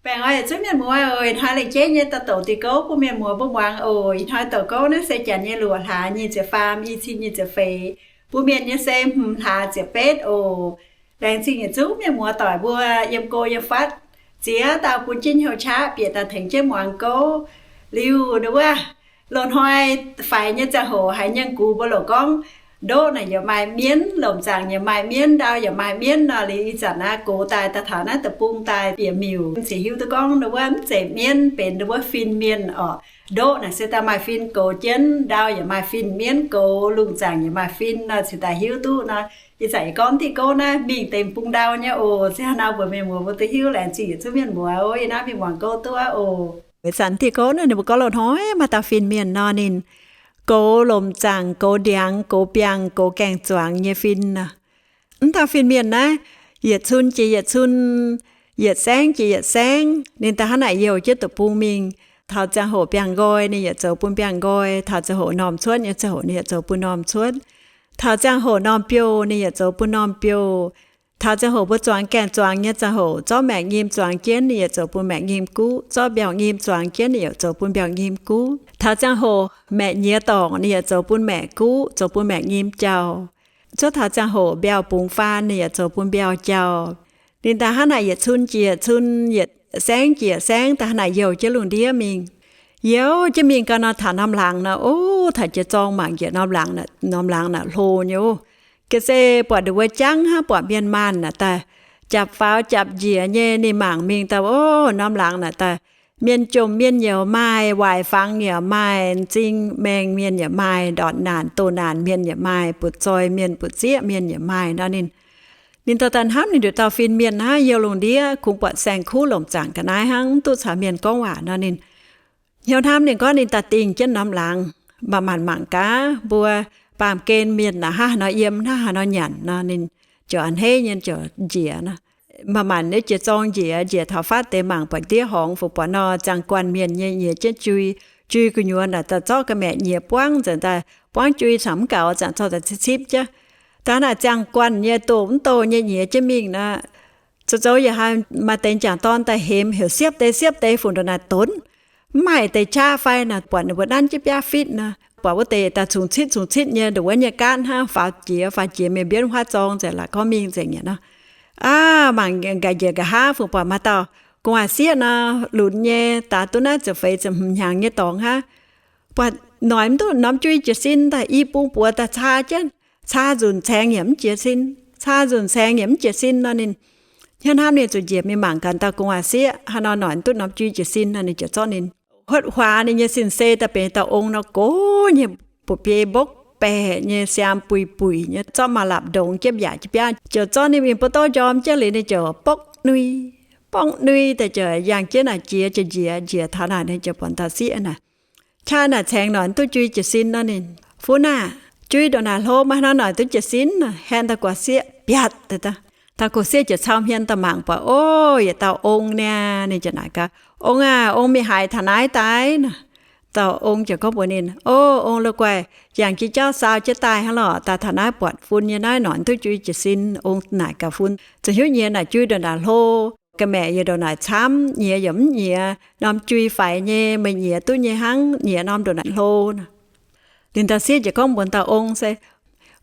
Baengh orn yietc zungv mienh muoz oc. Ih hnoi lengc jeiv nyei daaih douc diuh gouv bun mienh muoz mbuo muangx oc. Ih hnoi douc gouv naaiv se janx nyei luoqc hlaax nyic ziepc faam, i cin nyic ziepc feix, bun mienh nyei se hmz hlaax ziepc betv oc. Laengz zingh yietc zungv mienh muoz doic mbuo yiem go yiem fatv ziex dauh bun jienv hnyouv qaqv bieqc daaih tengx jienv muangx gouv. Liuz nduov wuov, loz-hnoi faix nyei ziangh hoc haiz nyei gux mbuo loc gorngv, ndoqv naaic yaac maaih mienv, lomc zaangc yaac maaih mienv, ndau yaac maaih mienv nor. Liuz ih zanc naaiv gox daaih daaih taux naaiv deic-bung daaih bieqc miuc, ziouc hiuv duqv gorngv nduov wuov mv zeiz mienv, benx nduov wuov fin-mienh oc. Ndoqv naaic se daaih maaih fin goux jienv, ndau yaac maaih fin-mienv goux, lungh zaangc yaac maaih fin nor, ziouc daaih hiuv duqv nor. Ih zanc yie gorngv diuh gouv naaiv mingh deix bung ndau nyei oc. Se hnangv nor mbuox mienh muoz mbuo duqv hiuv. Laengz zingh yietc zungv mienh muoz oc. Ih hnoi mingh muangx gouv duqv oc. Ih zanc diuh gouv naaiv ninh mbuo gorngv loz-hnoi maaih dauh fin-mienh nor, ninh goux lomc zaangc, goux ndiangx, goux biangh, goux gaeng-zuangx nyei fin nor. Mv dauh fin-mienh naaiv, yietc cun jiex yietc cun, yietc saengv jiex yietc saengv, ninh daaih hnangv naaic youh jienv deic-bung mingh. Taux ziangh hoc biangh nqoi, ninh yaac zoux bun biangh nqoi. Taux ziangh hoc normh cuotv nyei ziangh hoc, ninh yaac zoux bun normh cuotv. Taux ziangh hoc normh biouh, ninh yaac zoux bun normh biouh. Taux ziangh hoc mbuo zuangx gaeng-zuangx nyei ziangh hoc, zorqv maengc nyim zuangx jienv, ninh yaac zoux bun maengc nyim guv. Zorqv mbiauh nyim zuangx jienv, ninh yaac zoux bun mbiauh nyim guv. Taux ziangh hoc maeqc nyiex dorngc, ninh yaac zoux bun maeqc guv, zoux bun maeqc nyim jauh. Cuotv taux ziangh hoc mbiauh bungx faan, ninh yaac zoux bun mbiauh jauh. Ninh daaih hnangv naaic yietc cun jiex yietc cun, yietc saengv jiex yietc saengv, daaih hnangv naaic youh jienv lungh ndiev mingh. Youh jienv mingh gau nor, taux norm laangz nor, o, taux jiex zorng mangc njiec norm laangz, norm laangz naaic hlo nyei oc. Ga'sie buatc nduqc wuov jangv hnangv, buatc mienh maanh naaic daaih japc faaux japc njiec nyei. Ninh mangc mingh daaih, o, norm laangz naaic daaih mienh jomc mienh yaac maaih, waaic fangx yaac maaih, m'zing maengh mienh yaac maaih, ndortv naanc doh naanc mienh yaac maaih, butv-zoih mienh butv-zieqv mienh yaac maaih nor. Ninh, ninh daaih daaih hnamv ninh nduqc dauh fin-mienh hnangv, youh lungh ndiev kungx buatc saeng-kuv lomc zaangc ga'naaiv hnangv, mv duqv caux mienh gorngv waac nor. Ninh hnyouv hnamv, ninh gorngv ninh daaih dingh jienv norm laangz, mv baac maanc mangc gaax mbuo baamh gen mienh naaic hnangv haaix nor yiem, hnangv haaix nor nyanc nor, ninh ziouc a'hneiv nyei ziouc njiec nor. Mv baac maanc nyei jiex zorng njiec, njiec taux fatv deix mangc buatc ndiev horngz, fungc buatc nor ziangh guanh mienh nyei nyiex jienv jui. Jui gu'nyuoz naaic daaih zorqv ga'maeqc nyiex buangv nzengc daaih, buangv jui cangx mv gaux, ziangh zorqv daaih cipv cipv jienv. Daaih naaic ziangh guanh nyei doh mv doh nyei nyiex jienv mingh nor, zoux zoux yaac haiz maaih deix m'jangc dorn daaih hemx heuc siepv deix siepv deix, fungc ndongc naaic donx. Mv maaih deix qaqv fai naaic, buatc ninh mbuo nanv jienv biaav fitv nor, buatc wuov deix daaih cungx citv cungx citv nyei, ndongc wuov nyei gaatv hnangv, faaux jiex faaux jiex mingh mbienv huaav zorng nzengc, la'gorngv mingh nzengc nyei nor. Aav, mangc nqa'haav njiec nqa'haav, fungc buatc maaih dauh gu'nguaaz-sieqv nor, lunx nyei, daaih duqv naaiv ziepc feix ziepc hmz hnyangx nyei dorngx hnangv. Buatc noic mv duqv norm jui jiez sin daaih i bung buoz daaih caa jienv, caa nzunc caengx yaac mv jiez sin, caa nzunc caengx yaac mv jiez sin nor. Ninh hnyouv hnamv, ninh zuqc njiec mingh mangc gaax dauh gu'nguaaz-sieqv haaix nor noic mv duqv norm jui jiez sin nor. Ninh ziouc zorqv ninh huotv huaax ninh nyei sin-seix daaih benx dauh ong nor, gox nyei, butv-biei mbopv baeqc nyei, siaam buic buic nyei, zorqv maaih lapc ndongx jienv mbiaauc jienv biaav, ziouc zorqv ninh mingh buoz-ndoqv njorm jienv liuz, ninh ziouc bokv nui, bokv nui daaih ziouc yangh jienv naaic jiex, ziouc njiec, njiec taux naaic, ninh ziouc buatc dauh sieqv naaic, qaqv naaic caengx noic mv duqv jui jiez sin nor. Ninh, Fun aah, jui ndongc naaic hlo, maaih haaix nor noic duqv jiez sin? Haeqv dauh gu'nguaaz-sieqv biatc daaih. Dauh gu'nguaaz-sieqv ziouc cau hmien daaih mangc buatc, o, yietc dauh ong niaa. Ninh ziouc naaic gaax, Ong aah, ong mingh haaix taux naaiv daaih nor? Dauh ong ziouc gorngv mbuox ninh, O, ong loz-guaih, yangh jiex jauv saau jienv daaih hnangv lorqc. Daaih taux naaiv buatc fun nyei naaiv noic mv duqv jui jiez sin. Ong naaic gaax fun, Zuqc hnyouv nyiex naaic jui ndongc naaic hlo, ga'maeqc yaac ndongc naaic camv, nyiex yaac mv nyiex. Norm jui faix nyei, meih nyiex duqv nyei hnangv, nyiex norm ndongc naaic hlo nor. Ninh dauh sieqv ziouc gorngv mbuox dauh ong se,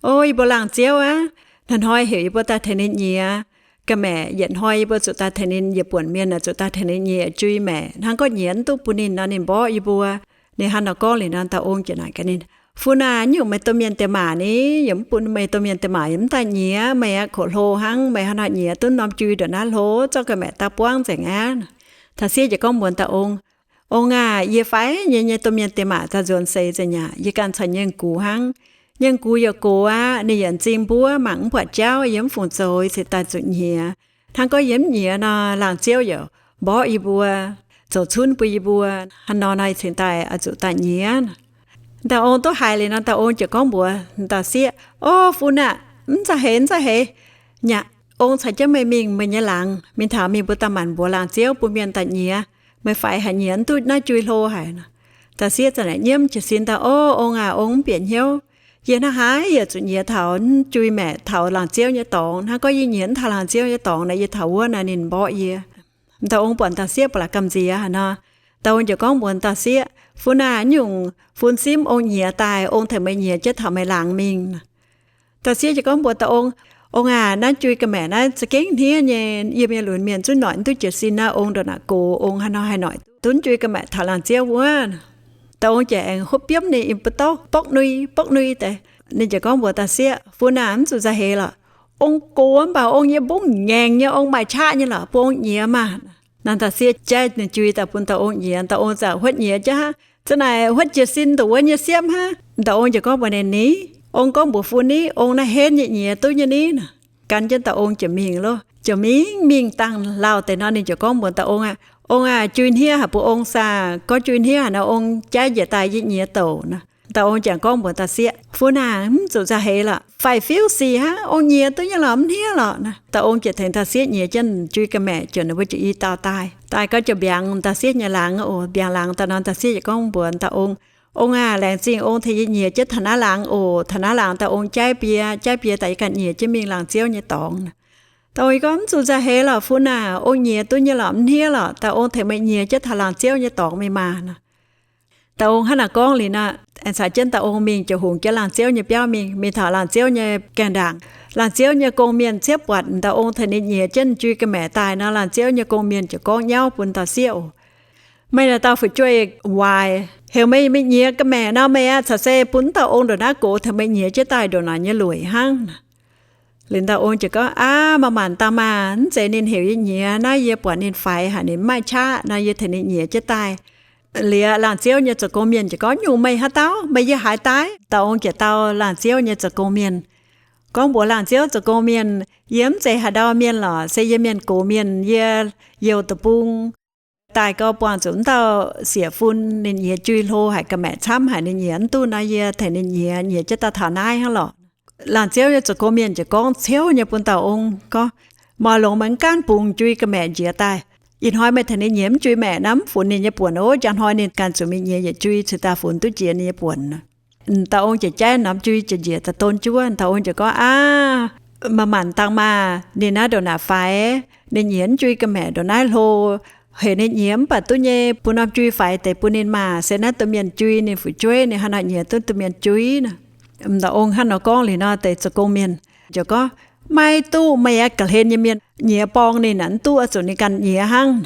O, yie mbuo laangz ziouv aav, hnoi-hnoi heuc yie mbuo daaih tengx ninh nyiex. Ga'maeqc yietc hnoi yie mbuo zuqc daaih tengx ninh, yietc buonc mienh zuqc daaih tengx ninh nyiex jui maeqc. Hnangv gorngv nyiex mv duqv bun ninh nor, ninh mborqv yie mbuo. Ninh hnangv nor gorngv liuz nor, dauh ong ziouc naaic gaax ninh, Fun aah, nyungc meih domh mienh diex maac ni, yaac mv bun meih domh mienh diex maac yaac mv daaih nyiex. Meih aqv koqv hlo hnangv, meih hnangv haaix nyiex duqv norm jui ndongc naaiv hlo, zorqv ga'maeqc daaih buangv nzengc aqv. Taux sieqv ziouc gorngv mbuox dauh ong, Ong aah, yie faix nyei, nyei domh mienh diex maac daaih nzuonx seix nzengc aqv. Yie ganh caux nyei gux hnangv. Nyei gux yaac gox aqv, ninh yaac m'zing mbuov mangc mv buatc jauv, yie mv fungc zoux, yie cingx daaih zuqc nyiex. Hnangv gorngv yie mv nyiex nor, laangz ziouv yaac mborqv yie mbuo, zoux cunv bun yie mbuo. Hnangv nor nor yie cingx daaih oix zuqc daaih nyiex. Dauh ong duqv haiz liuz nor, dauh ong ziouc gorngv mbuox dauh sieqv, O, fun aah, mv za'heix, mv za'heix. Nyaqc, ong caux jienv meih mingh meih nyei laangz, mingh taux mingh mbuo daaih maanc mbuox laangz ziouv bun mienh daaih nyiex. Meih faix haic, nyiex mv duqv naaiv jui hlo haic. Dauh sieqv ziouc naaic nyiemv jiez sin daaih, O, ong aah, ong mv bieqc hnyouv. Yie hnangv haaix yaac zuqc nyiex taux jui maeqc, taux laangz ziouv nyei dorngx. Hnangv gorngv yie nyiex mv taux laangz ziouv nyei dorngx nor, yie taux wuov naaic ninh mborqv yie. Dauh ong buatc dauh sieqv ba'laqc gamh nziex haic nor, dauh ong ziouc gorngv mbuox dauh sieqv, Fun aah, nyungc fun simv ong nyiex daaih, ong tengx meih nyiex jienv taux meih laangz mingh. Dauh sieqv ziouc gorngv mbuox dauh ong, Ong aah, naaiv jui ga'maeqc naaiv za'gengh hniev nyei. Yie mienh lunx mienh zungv noic mv duqv jiez sin naaiv ong ndongc naaic gox, ong haaix nor haih noic duqv jui ga'maeqc taux laangz ziouv wuov? Dauh ong ziouc aengx hopv biomv ninh, in buo douv borqv nui borqv nui deix. Ninh ziouc gorngv mbuox dauh sieqv, Fun aah, mv zuqc nzauh heix lorqc. Ong gox mv baac ong nyei mbungv ngaengc nyei, ong maaih qaqv nyei lorqc, bun ong nyiex maah. Naaiv dauh sieqv jaiv ninh jui daaih bun dauh ong nyiex. Dauh ong ziouc huotv nyiex jienv hnangv, za'naaic huotv jiez sin nduqc wuov nyei siemv hnangv. Dauh ong ziouc gorngv mbuox ninh, Ni, ong gorngv mbuox fun ni, ong naaiv henv nyei, nyiex duqv nyei ni. Gan jienv dauh ong ziouc mingh loh. Ziouc mingh mingh dangh lauh deix nor, ninh ziouc gorngv mbuox dauh ong aah, Ong aah, jui hniev haic, bun ong saah. Gorngv jui hniev haic nor, ong jaiv njiec daaih yie nyiex douc nor. Dauh ong ziouc gorngv mbuox dauh sieqv, Fun aah, mv zuqc nzauh heix lorqc, faix-fiuv sic hnangv, ong nyiex duqv nyei lorqc, mv hniev lorqc nor. Dauh ong ziouc tengx dauh sieqv nyiex jienv jui ga'maeqc, ziouc ninh mbuo ziouc i dauh daaih. Daaih gau ziouc mbiaangx dauh sieqv nyei laangz oc. Mbiaangx laangz daaih nor, dauh sieqv ziouc gorngv mbuox dauh ong, Ong aah, laengz zingh ong tengx yie nyiex jienv taux naaiv laangz oc. Taux naaiv laangz dauh ong jaiv biei, jaiv biei daaih yie ganh nyiex jienv mingh laangz ziouv nyei dorngx. Dauh ong gorngv, Mv zuqc nzauh heix lorqc, fun aah, ong nyiex duqv nyei lorqc, mv hniev lorqc. Dauh ong tengx meih nyiex jienv taux laangz ziouv nyei dorngx mingh maah nor. Dauh ong hnangv naaic gorngv liuz nor, aengx caux jienv dauh ong mingh, ziouc hungx jienv laangz ziouv nyei biauv mingh. Mingh taux laangz ziouv nyei gaengh ndaangc, laangz ziouv nyei gong-mienh ciev buatc dauh ong tengx ninh nyiex jienv jui ga'maeqc daaih nor, laangz ziouv nyei gong-mienh ziouc gorngv nyauv bun dauh sieqv oc, Meih naaic dauh fu'jueiv waaic, heuc meih mingh nyiex ga'maeqc nor, meih aah caux se bun wuov dauh ong ndongc naaiv gox tengx meih nyiex jienv daaih ndongc naaic nyei lueic hnangv. Liuz dauh ong ziouc gorngv, Aav, maaih maanc dangh maah, mv zeiz ninh heuc yie nyiex, naaiv yie buatc ninh faix haic, ninh mv maaih qaqv nor, yie tengx ninh nyiex jienv daaih. Liuz laangz ziouv nyei zoux gong-mienh ziouc gorngv, Nyungc meih haaix dauh? Meih yiem haaix daaih? Dauh ong ziouc dau laangz ziouv nyei zoux gong-mienh, gorngv mbuox laangz ziouv zoux gong-mienh, Yie mv zeiz haaix ndau mienh lorqc, se yie mienh gox mienh, yie youh deic-bung daaih gau buangh zuqc wuov dauh sieqv fun, ninh nyiex jui hlo haic, ga'maeqc camv haic, ninh nyiex mv duqv nor, yie tengx ninh nyiex, nyiex jienv daaih taux naaiv hnangv lorqc. Laangz ziouv nyei zoux gong-mienh ziouc gorngv ciouv nyei bun dauh ong gorngv, Mv oix longx, meih mv gaanv bungx jui ga'maeqc njiec daaih. Ih hnoi meih tengx ninh nyiex mv jui maeqc nor, mv funx ninh nyei buonc oc. Njang hnoi ninh ganh zuqc mingh nyiex yietc jui cingx daaih funx duqv jiex ninh nyei buonc. Dauh ong ziouc jaiv norm jui ziouc njiec daaih don jienv wuov. Dauh ong ziouc gorngv, Aav, maaih maanc dangh maah, ninh naaiv ndongc naaic faix, ninh nyiex mv jui ga'maeqc ndongc naaiv hlo, heuc ninh nyiex mv baac duqv nyei, bun norm jui faix deix bun ninh maah, se naaiv domh mienh jui, ninh fu'jueiv ninh haaix nor nyiex duqv domh mienh jui nor. Dauh ong hnangv nor gorngv liuz nor, deix zoux gong-mienh ziouc gorngv, Maiv duqv, meih aqv, ga'hlen nyei mienh nyiex borng ninh aqv, mv duqv, zuqc ninh ganh nyiex hnangv.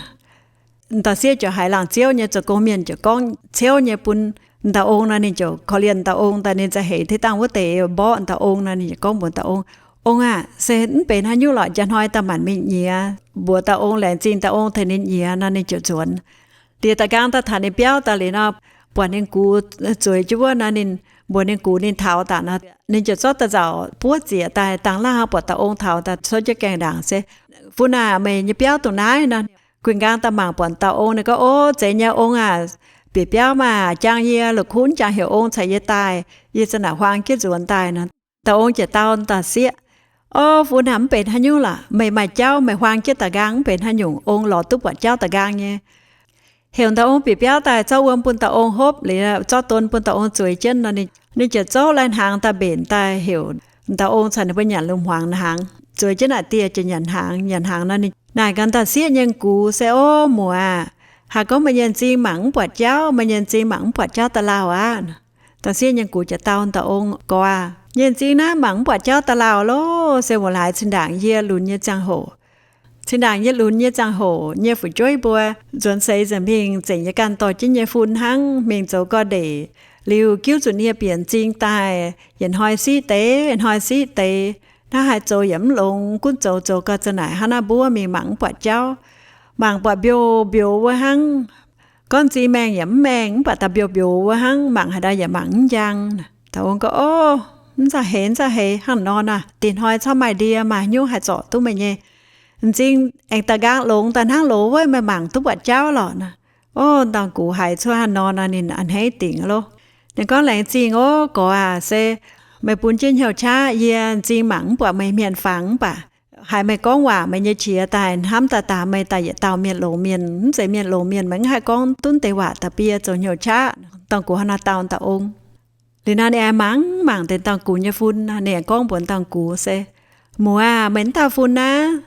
Dauh sieqv ziouc haiz laangz ziouv nyei zoux gong-mienh ziouc gorngv ciouv nyei bun dauh ong nor, ninh ziouc korv-lienh dauh ong daaih, ninh za'heix tiv dangh wuov deix mborqv dauh ong nor, ninh ziouc gorngv mbuox dauh ong, Ong aah, se mv benx haaix nyungc lorqc, njang hnoi daaih maanc mingh nyiex. Mbuox dauh ong laengz zingh dauh ong tengx ninh nyiex nor, ninh ziouc nzuonx. Liuz da'nqaang daaih taux ninh biauv daaih liuz nor, buatc ninh gux zueiz jienv wuov nor, ninh mbuox ninh gux ninh taux daaih nor, ninh ziouc zorqv daaih nzauc buov zieqc daaih dangh laangh, buatc dauh ong taux daaih cuotv jienv gaengh ndaangc se, Fun aah, meih nyei biauv dongh naaiv nor. Gu'nqaang daaih mangc buatc dauh ong, ninh gorngv, O, zeiz nyei ong aah, bieqc biauv maah, jang yie la'kunv, jang heuc ong caux yie daaih, yie za'naaic huaang jienv nzuonx daaih nor. Dauh ong ziouc dau dauh sieqv, O, fun aah, mv benx haaix nyungc lorqc, meih maaih jauv, meih huaang jienv da'nqaang mv benx haaix nyungc, ong lorz duqv buatc jauv da'nqaang nyei. Heuc dauh ong bieqc biauv daaih zorqv wuom bun dauh ong hopv liuz, zorqv don bun dauh ong zueiz jienv nor, ninh ziouc zouv lai-hnaangx daaih mbenc daaih heuc dauh ong caux ninh mbuo nyanc lungh hmuangx hnaangx. Zueiz jienv naaic dieh ziouc nyanc hnaangx. Nyanc hnaangx nor, ninh naaic gaax dauh sieqv nyei gux se, O, muoc aah, haaix gorngv meih nyei m'zing mangc mv buatc jauv, meih nyei m'zing mangc mv buatc jauv da'faanh lauh aqv. Dauh sieqv nyei gux ziouc dau dauh ong, Gorx aah, yie m'zing naaiv mangc mv buatc jauv da'faanh lauh loh, se wuov laaix zinh ndaangc yie lunx nyei ziangh hoc. Zinh ndaangc yie lunx nyei ziangh hoc, yie fu'jueiv mbuo nzuonx seix nzengc mingh zengc yie ganh dorh jienv nyei fun hnangv, mingh zoux gorx-ndeic, liuz giuv zuqc nie bieqc m'zing daaih, yietc hnoi siqv deix, yietc hnoi siqv deix, hnangv haaix zoux yaac mv longx, gunv zoux zoux gau za'naaic hnangv naaiv mbuov mingh mangc mv buatc jauv, mangc buatc mbiouh mbiouh wuov hnangv. Gorngv m'zing maengh yaac mv maengh, mv baac daaih mbiouh mbiouh wuov hnangv, mangc haaix dauh yaac mangc mv njang. Dauh ong gorngv, O, mv za'heix, mv za'heix, hnangv nor naaic, dinh hnoi corc maaih ndie, maaih haaix nyungc haih zorc duqv meih nyei m'zing aengx da'nqaang longx daaih hnangv loz wuov, meih mangc duqv buatc jauv lorqc nor. O, dauh gux haiz cuotv hnangv nor nor, ninh a'hneiv dingc loh. Ninh gorngv, Laengz zingh oc, gorx aah, se meih bun jienv hnyouv qaqv yie, m'zing mangc mv buatc meih hmien fangx, mv baac haiz meih gorngv waac, meih nyei qiex daaih hnamv daaih daaux meih daaih yietc dauh mienh longx mienh. Mv zeiz mienh longx mienh meih mv haih gorngv duqv deix waac da'bie zoux hnyouv qaqv. Dauh gux hnangv nor dau dauh ong. Liuz nor ninh aengx mangc mangc deix dauh gux nyei fun, ninh aengx gorngv mbuox dauh gux se, Muoc aah, meih wuov dauh fun naaiv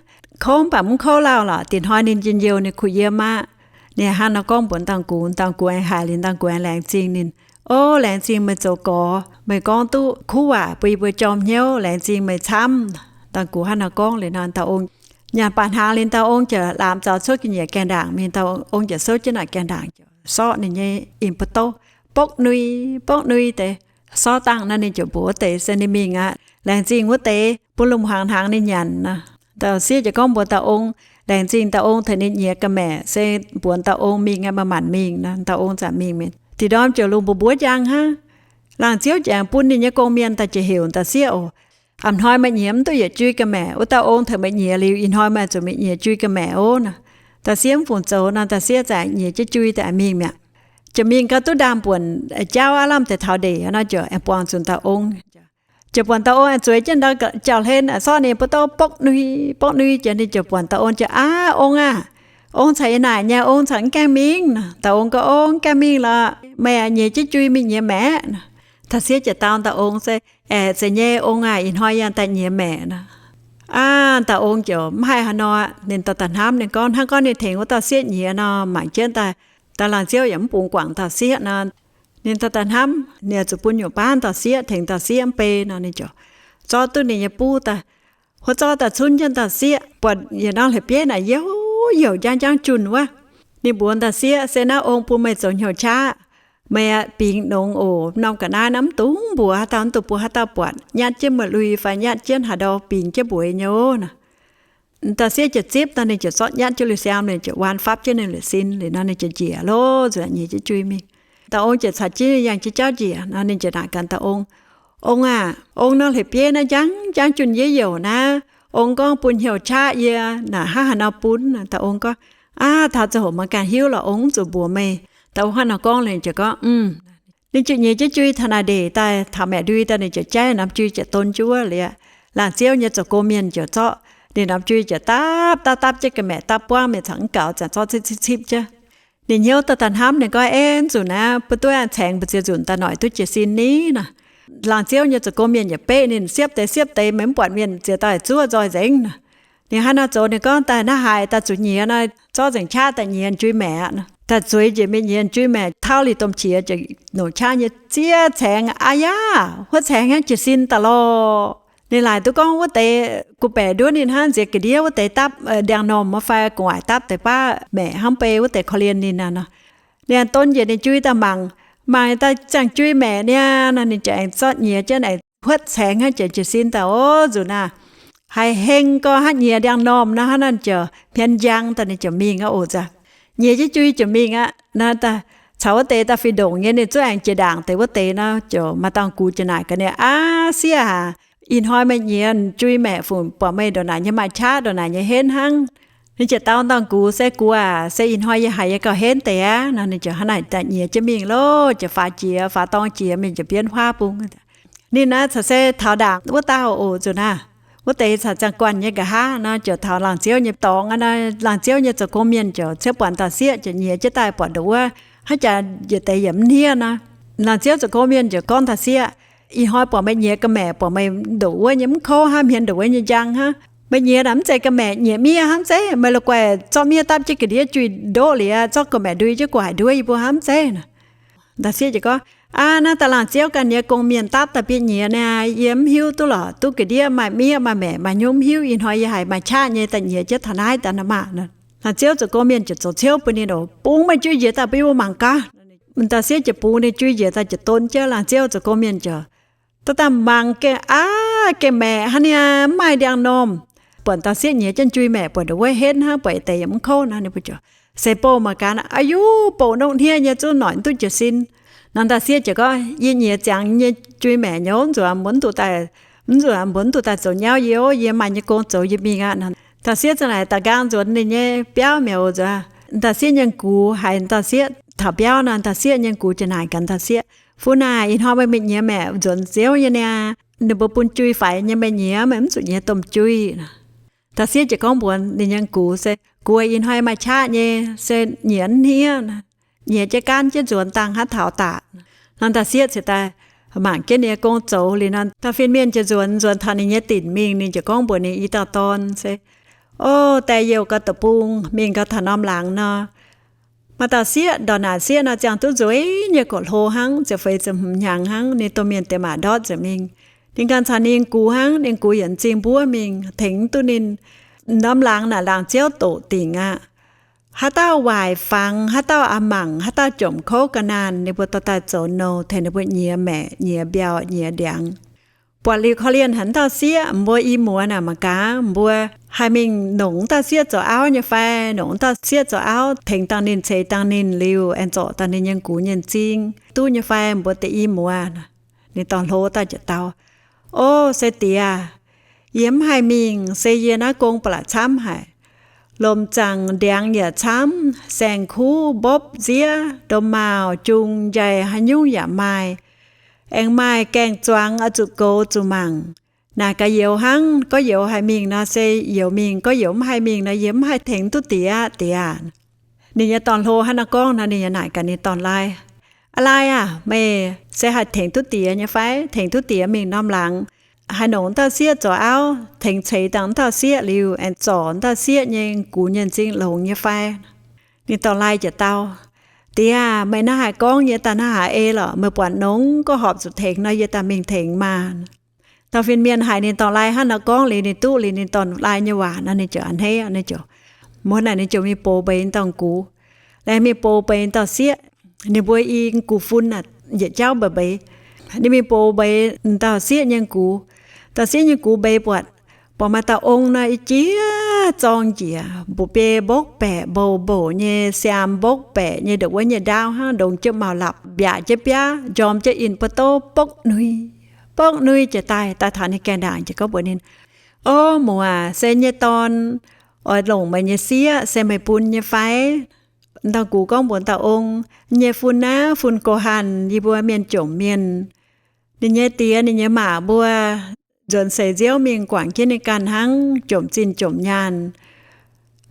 kouv mv baac mv kouv lauh lorqc. Diex hnoi ninh njien-youh, ninh kuh yiem aqv. Ninh hnangv nor gorngv mbuox dauh gux, dauh gux aengx haiz liuz, dauh gux aengx laengz zingh ninh. O, laengz zingh meih zoux gorx, meih gorngv duqv kuv waac bun yie mbuo jorm hnyouv. Laengz zingh meih camv. Dauh gux hnangv nor gorngv liuz nor, dauh ong nyanc baac hnaangx liuz, dauh ong ziouc laamz zaux cuotv ga'nyiec gaengh ndaangc mingh. Dauh ong ziouc souv jienv naaic gaengh ndaangc, ziouc sorqv ninh nyei in-bou-douv, bokv nui, bokv nui deix. Sorqv dangh nor, ninh ziouc mbuox wuov deix se ninh mingh aqv. Laengz zingh wuov deix bun lungh hmuangx hnaangx ninh nyanc nor. Dauh sieqv ziouc gorngv mbuox dauh ong, laengz zingh dauh ong tengx ninh nyiex ga'maeqc, se mbuox dauh ong mingh aqv, maaih maanc mingh nor. Dauh ong ziouc mingh mi'aqv. Da'nyeic ndorm ziouc lungh mbuov mbuov njang hnangv. Laangz ziouv ziouc aengx bun ninh nyei gong-mienh daaih ziouc heuc dauh sieqv oc, a'hnoi meih nyiex mv duqv yietc jui ga'maeqc, wuov dauh ong tengx meih nyiex liuz, ih hnoi meih zuqc mingh nyiex jui ga'maeqc oc nor. Dauh sieqv mv fungc zoux nor, dauh sieqv ziouc nyiex jienv jui daaih mingh mi'aqv. Ziouc mingh gau duqv ndaamv-buonc jauv aqv, lamh deix taux ndeic nor, ziouc aengx buangh zuqc dauh ong. Ziouc buatc dauh ong aengx zueiz jienv ndau jauv-hlen, sorqv ninh bou-douv bokv nui, bokv nui. Ziouc ninh ziouc buatc dauh ong ziouc, Aav, ong aah! Ong caux yie naaic nyei, ong caux mv gaengh mingh nor. Dauh ong gorngv, Ong, mv gaengh mingh lorqc. Meih aah, nyiex jienv jui mingh nyiex maeqc nor. Dauh sieqv ziouc dau dauh ong se, Aeqc, zeiz nyei ong aah, ih hnoi yie daaih nyiex maeqc nor. Aav, dauh ong ziouc mv haih haaix nor, ninh daaih daaih hnamv, ninh gorngv hnangv gorngv ninh tengx wuov dauh sieqv nyiex nor, mangc jienv daaih, daaih laangz ziouv yaac mv bungx guangc dauh sieqv nor. Ninh daaih daaih hnamv, ninh zuqc bun nyungc baav dauh sieqv, tengx dauh sieqv mv bei nor. Ninh ziouc zorqv duqv ninh nyei buv daaih, huotv zorqv daaih cunv jienv dauh sieqv, buatc yietc norm la'bieiv naaic youh youh njang njang junh wuov. Ninh mbuox dauh sieqv, Se naaiv ong bun meih zoux hnyouv qaqv. Meih aah, bingx nongx oc. Norm ga'naaiv naaiv mv dungx mbuox haaix dauh, mv dungx bun haaix dauh buatc. Nyatv jienv meih lui fai nyatv jienv haaix ndau, bingx jienv mbuox nyei oc nor. Dauh sieqv ziouc zipv daaih, ninh ziouc zorqv nyatv jienv lui siaam, ninh ziouc waan fapv jienv ninh lui sin liuz nor, ninh ziouc njiec loh nzuonx nyiex jienv jui mingh. Dauh ong ziouc caux jienv yangh jienv jauv njiec nor, ninh ziouc naaic gaax dauh ong, Ong aah, ong norm la'bieiv naaiv njang njang junh youh youh naaiv, ong gorngv bun hnyouv qaqv yie, naaic hnangv haaix nor bun? Dauh ong gorngv, Aav, taux ziangh hoc meih ganh hiuv lorqc, ong mv zuqc mbuox meih. Dauh ong hnangv nor gorngv liuz ziouc gorngv, Mv. Ninh ziouc nyiex jienv jui taux naaic ndeic daaih, taux maeqc ndui daaih, ninh ziouc jaiv norm jui ziouc don jienv wuov liuz, laangz ziouv nyei zoux gong mienh ziouc zorqv ninh norm jui ziouc dapv dapv dapv jienv ga'maeqc dapv buangv mingh caux mv gaux, ziouc zorqv cipv cipv cipv jienv. Ninh hnyouv daaih daaih hnamv, ninh gorngv, Ei, nzunc naaiv mbuo duqv caengx mbu'ziex nzunc daaih noic duqv jiez sin ni nor. Laangz ziouv nyei zoux gong mienh yaac beqv ninh, Siepv deix, siepv deix, meih mv buatc mienh ziex daaih zuov nzoih nzengc nor. Ninh hnangv nor zoux, ninh gorngv, Daaih naaiv haaix daaih zuqc nyiex nor, zorqv nzengc qaqv daaih nyiex jui maeqc nor. Daaih zueiz njiec mingh nyiex jui maeqc, tauv liuz domh qiex ziouc nongc qaqv nyei ziev caengx. Aa yaac, huotv caengx hnangv jiez sin daaih lorqc. Ninh laaic duqv gorngv wuov deix gu'baeqc nduov ninh hnangv nziex ga'ndiev wuov deix dapv ndiangx-normh fai gu'nguaaic dapv deix baav maeqc hnangv bei wuov deix korv-lienh ninh naaic nor. Ninh don njiec ninh jui daaih mangc, mangc daaih ziangh jui maeqc niaa nor, ninh ziouc aengx zorqv nyiex jienv aengx huotv caengx hnangv jiex jiez sin daaih. Ov, nzunc naaiv haiz heng gorx hnangv nyiex ndiangx-normh nor, hnangv naaiv ziouc hmien njang daaih ninh ziouc mingh aqv oc nzunc. Nyiex jienv jui ziouc mingh aqv nor, daaih caux wuov deix daaih fih ndongc nyei, ninh zungv aengx jiex ndaangc deix wuov deix nor, ziouc maaih dauh gux ziouc naaic gaax ninh, Aav, sieqv aac, ih hnoi meih nyiex jui maeqc funx buatc meih ndongc naaic nyei maaih qaqv, ndongc naaic nyei henv hnangv. Ninh ziouc dau dauh gux, Se gux aac, se ih hnoi yie haiz yie gauh henv deix aqv nor. Ninh ziouc hnangv naaic daaih nyiex jienv mingh loh, ziouc faaux jiex, faaux dorng jiex mingh ziouc bienv huaav bung. Ninh naaiv caux se taux ndaangc wuov dauh oc nzunc naaiv. Wuov deix caux ziangh guanh nyei nqa'haav nor, ziouc taux laangz ziouv nyei dorngx nor, laangz ziouv nyei zoux gong mienh ziouc ciouv buatc dauh sieqv ziouc nyiex jienv daaih buatc ndongc wuov, haaix jaax yietc deix yietc mv hniev nor. Laangz ziouv zoux gong mienh ziouc gorngv dauh sieqv, Ih hnoi buatc meih nyiex ga'maeqc buatc meih ndongc wuov nyei mv kouv hnangv, hmien ndongc wuov nyei njang hnangv. Meih nyiex naaic mv zeiz ga'maeqc, nyieqc miev hnangv zeiz. Meih la'guaih zorqv miev dapv jienv ga'ndiev jui ndoqv liuz, zorqv ga'maeqc ndui jienv gu'haic nduov yie mbuo hnangv zeiz. Dauh sieqv ziouc gorngv, Aa, naaiv daaih laangz ziouv ganh nyei gong mienh dapv daaih bun nyiex niaa, yie mv hiuv duqv lorqc, duqv ga'ndiev maaih miev maaih maeqc maaih hnyouv mv hiuv. Ih hnoi yie haiz maaih qaqv nyei daaih nyiex jienv taux naaiv daaih nor maah. Laangz ziouv zoux gong mienh ziouc zoux ciouv bun ninh oc, Bungx meih jui njiec daaih bun yie mbuo mangc gaax. Dauh sieqv ziouc bungx ninh jui njiec daaih ziouc don jienv. Laangz ziouv zoux gong mienh ziouc daaih daaih mangc gengh, aav, gengh maeqc hnangv niaa, mv maaih ndiangx-normh. Buatc dauh sieqv nyiex jienv jui maeqc buatc ndongc wuov henv hnangv, buatc yietc deix yaac mv kouv nor. Ninh mbuo ziouc se bouh mangc gaax, Aa yu, bouh nongv hniev nyei zungv noic mv duqv jiez sin. Nor dauh sieqv ziouc gorngv, Yie nyiex ziangx nyei jui maeqc nyei, nzuonx mbuo mv duqv daaih, mv nzuonx mbuo mv duqv daaih zoux nyauv yie oc. Yie maaih nyei gong zoux, yie mingh aqv. Dauh sieqv ziouc naaic daaih nqaang nzuonx ninh nyei biauv mi'aqv oc nzuonx. Dauh sieqv nyei gux haiz dauh sieqv taux biauv nor, dauh sieqv nyei gux ziouc naaic gaax dauh sieqv, Fun aac, ih hnoi meih mingh nyiex maeqc nzuonx nziouv nyei niaa. Ninh mbuo bun jui faix nyei, meih nyiex, meih mv zuqc nyiex domh jui. Dauh sieqv ziouc gorngv mbuox ninh nyei gux se, Gux, ih hnoi maaih qaqv nyei, se nyiex mv hniev, nyiex jienv gaanv jienv nzuonx dangh hnangv taux daaih. Nor dauh sieqv ziouc daaih mangc jienv ninh nyei gong zoux liuz nor, dauh fin-mienh ziouc nzuonx, nzuonx taux ninh nyei dinc mingh. Ninh ziouc gorngv mbuox ninh i dauh dorn se, O, die youh gau deic-bung mingh gau taux norm laangz nor, maaih dauh sieqv ndortv naaic sieqv nor ziangh duqv nzueic nyei, gox hlo hnangv, ziepc feix ziepc hmz hnyangx hnangv. Ninh domh mienh diex maac ndortv nzengc mingh. Ninh ganh caux ninh gux hnangv. Ninh gux yietc m'zing mbuov mingh tengx duqv ninh. Norm laangz naaic laangz ziouv doqc dingc aqv. Haaix dauh waaic fangx, haaix dauh a'hneiv mangc, haaix dauh jomc kouv ga'naanh, ninh mbuo dorh daaih zoux nouh tengx ninh mbuo nyiex maeqc, nyiex mbiauh, nyiex ndiangx. Buatc liuz korv-lienh haic wuov dauh sieqv, mbuo i muoz naaic mangc gaax, mbuo haih mingh longc wuov dauh sieqv zoux auv nyei fai? Longc wuov dauh sieqv zoux auv tengx dangh ninh, ceix dangh ninh liuz aengx zorc dangh ninh nyei gux nyei m'zing duqv nyei fai? Mbuo deix i muoz. Ninh dorh hlo daaih jiez dau, O, se diex, yie mv haih mingh. Se yie naaiv gong ba'laqc camv haic. Lomc zaangc ndiangx yaac camv, saeng-kuv mbopv nziev, ndom maauh jung njaih, haaix nyungc yaac maaih. Aengx maaih gaeng-zuangx oix zuqc goux zuqc mangc. Naaic gaax youz hnangv. Gorngv youz haih mingh nor se youz mingh, gorngv youz mv haih mingh nor yie mv haih tengx duqv diex, diex aac. Ninh nyei dorn-hlo hnangv naaiv gorngv nor, ninh nyei naaic gaax ninh dorn-laai, Aa lai aah, meih se haih tengx duqv diex nyei fai? Tengx duqv diex mingh norm laangz, haih longc wuov dauh sieqv zoux auv, tengx ceix dangh wuov dauh sieqv liuz aengx zorc wuov dauh sieqv nyei gux nyei m'zing longx nyei fai? Ninh dorn-laai jiez dau, Diex aac, meih naaiv haaix gorngv yie daaih naaiv haaix ei lorqc. Meih buatc nongx gorngv horpc zuqc tengx nor yie daaih mingh tengx maah. Dauh fin-mienh haiz ninh dorn-laai hnangv naaiv gorngv liuz, ninh duqv liuz ninh dorn-laai nyei waac nor, ninh ziouc a'hneiv, ninh ziouc, mbuo naaic ninh ziouc mingh box mbeix dauh gux, laengz mingh box mbeix dauh sieqv. Ninh mbuo i gux fun aac, yietc jauv mbeix mbeix. Ninh mingh box mbeix dauh sieqv nyei gux. Dauh sieqv nyei gux mbeix buatc, buatc maaih dauh ong nor, i jiex zorng jiex, mbu'biei mbopv baeqc, mbouh mbouc nyei, siaam mbopv baeqc nyei, ndongc wuov nyei ndaauv hnangv, ndongc jienv maux lapc, mbiaatc jienv biaav, njormh jienv in buo douv, bokv nui, bokv nui jiez daaih, daaih taux ninh gaengh ndaangc jiez gorngv mbuox ninh, O muoz, se nyei dorn oix longc meih nyei sieqv, se meih bun nyei fai? Dauh gux gorngv mbuox dauh ong, Nyei fun naaiv fun go hanh, yie mbuo mienh jomc mienh. Ninh nyei diex ninh nyei maac mbuo nzuonx seix nziouv mingh guangc jienv ninh ganh hnangv, jomc zinh jomc nyaanh.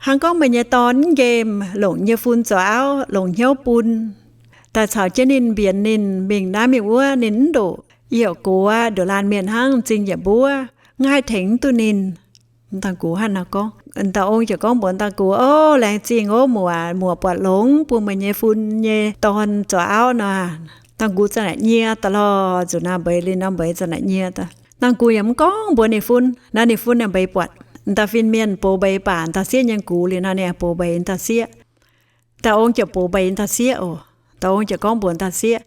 Hnangv gorngv meih nyei dorn mv nqemh longc nyei fun zoux auv, longc hnyouv bun, daaih caux jienv ninh, mbienx ninh, mingh naaiv mingh wuov, ninh mv ndoqc, yie heuc gox aqv, ndoqc laanh mienh hnangv, m'zing yietc mbuov, mv haih tengx mv duqv ninh. Dauh gux hnangv nor gorngv. Dauh ong ziouc gorngv mbuox dauh gux, O, laengz zingh ov muoz, muoz buatc longx bun meih nyei fun nyei dorn zoux auv nor. Dauh gux za'naaic nyie daaih lorh, zuqc naaiv mbeix liuz nor mbeix za'naaic nyie daaih. Dauh gux yaac mv gorngv mbuox ninh fun. Naaiv ninh fun naaic mbeix buatc dauh fin-mienh box mbeix baac dauh sieqv nyei gux liuz nor, ninh box mbeix dauh sieqv. Dauh ong ziouc box mbeix dauh sieqv oc. Dauh ong ziouc gorngv mbuox dauh sieqv,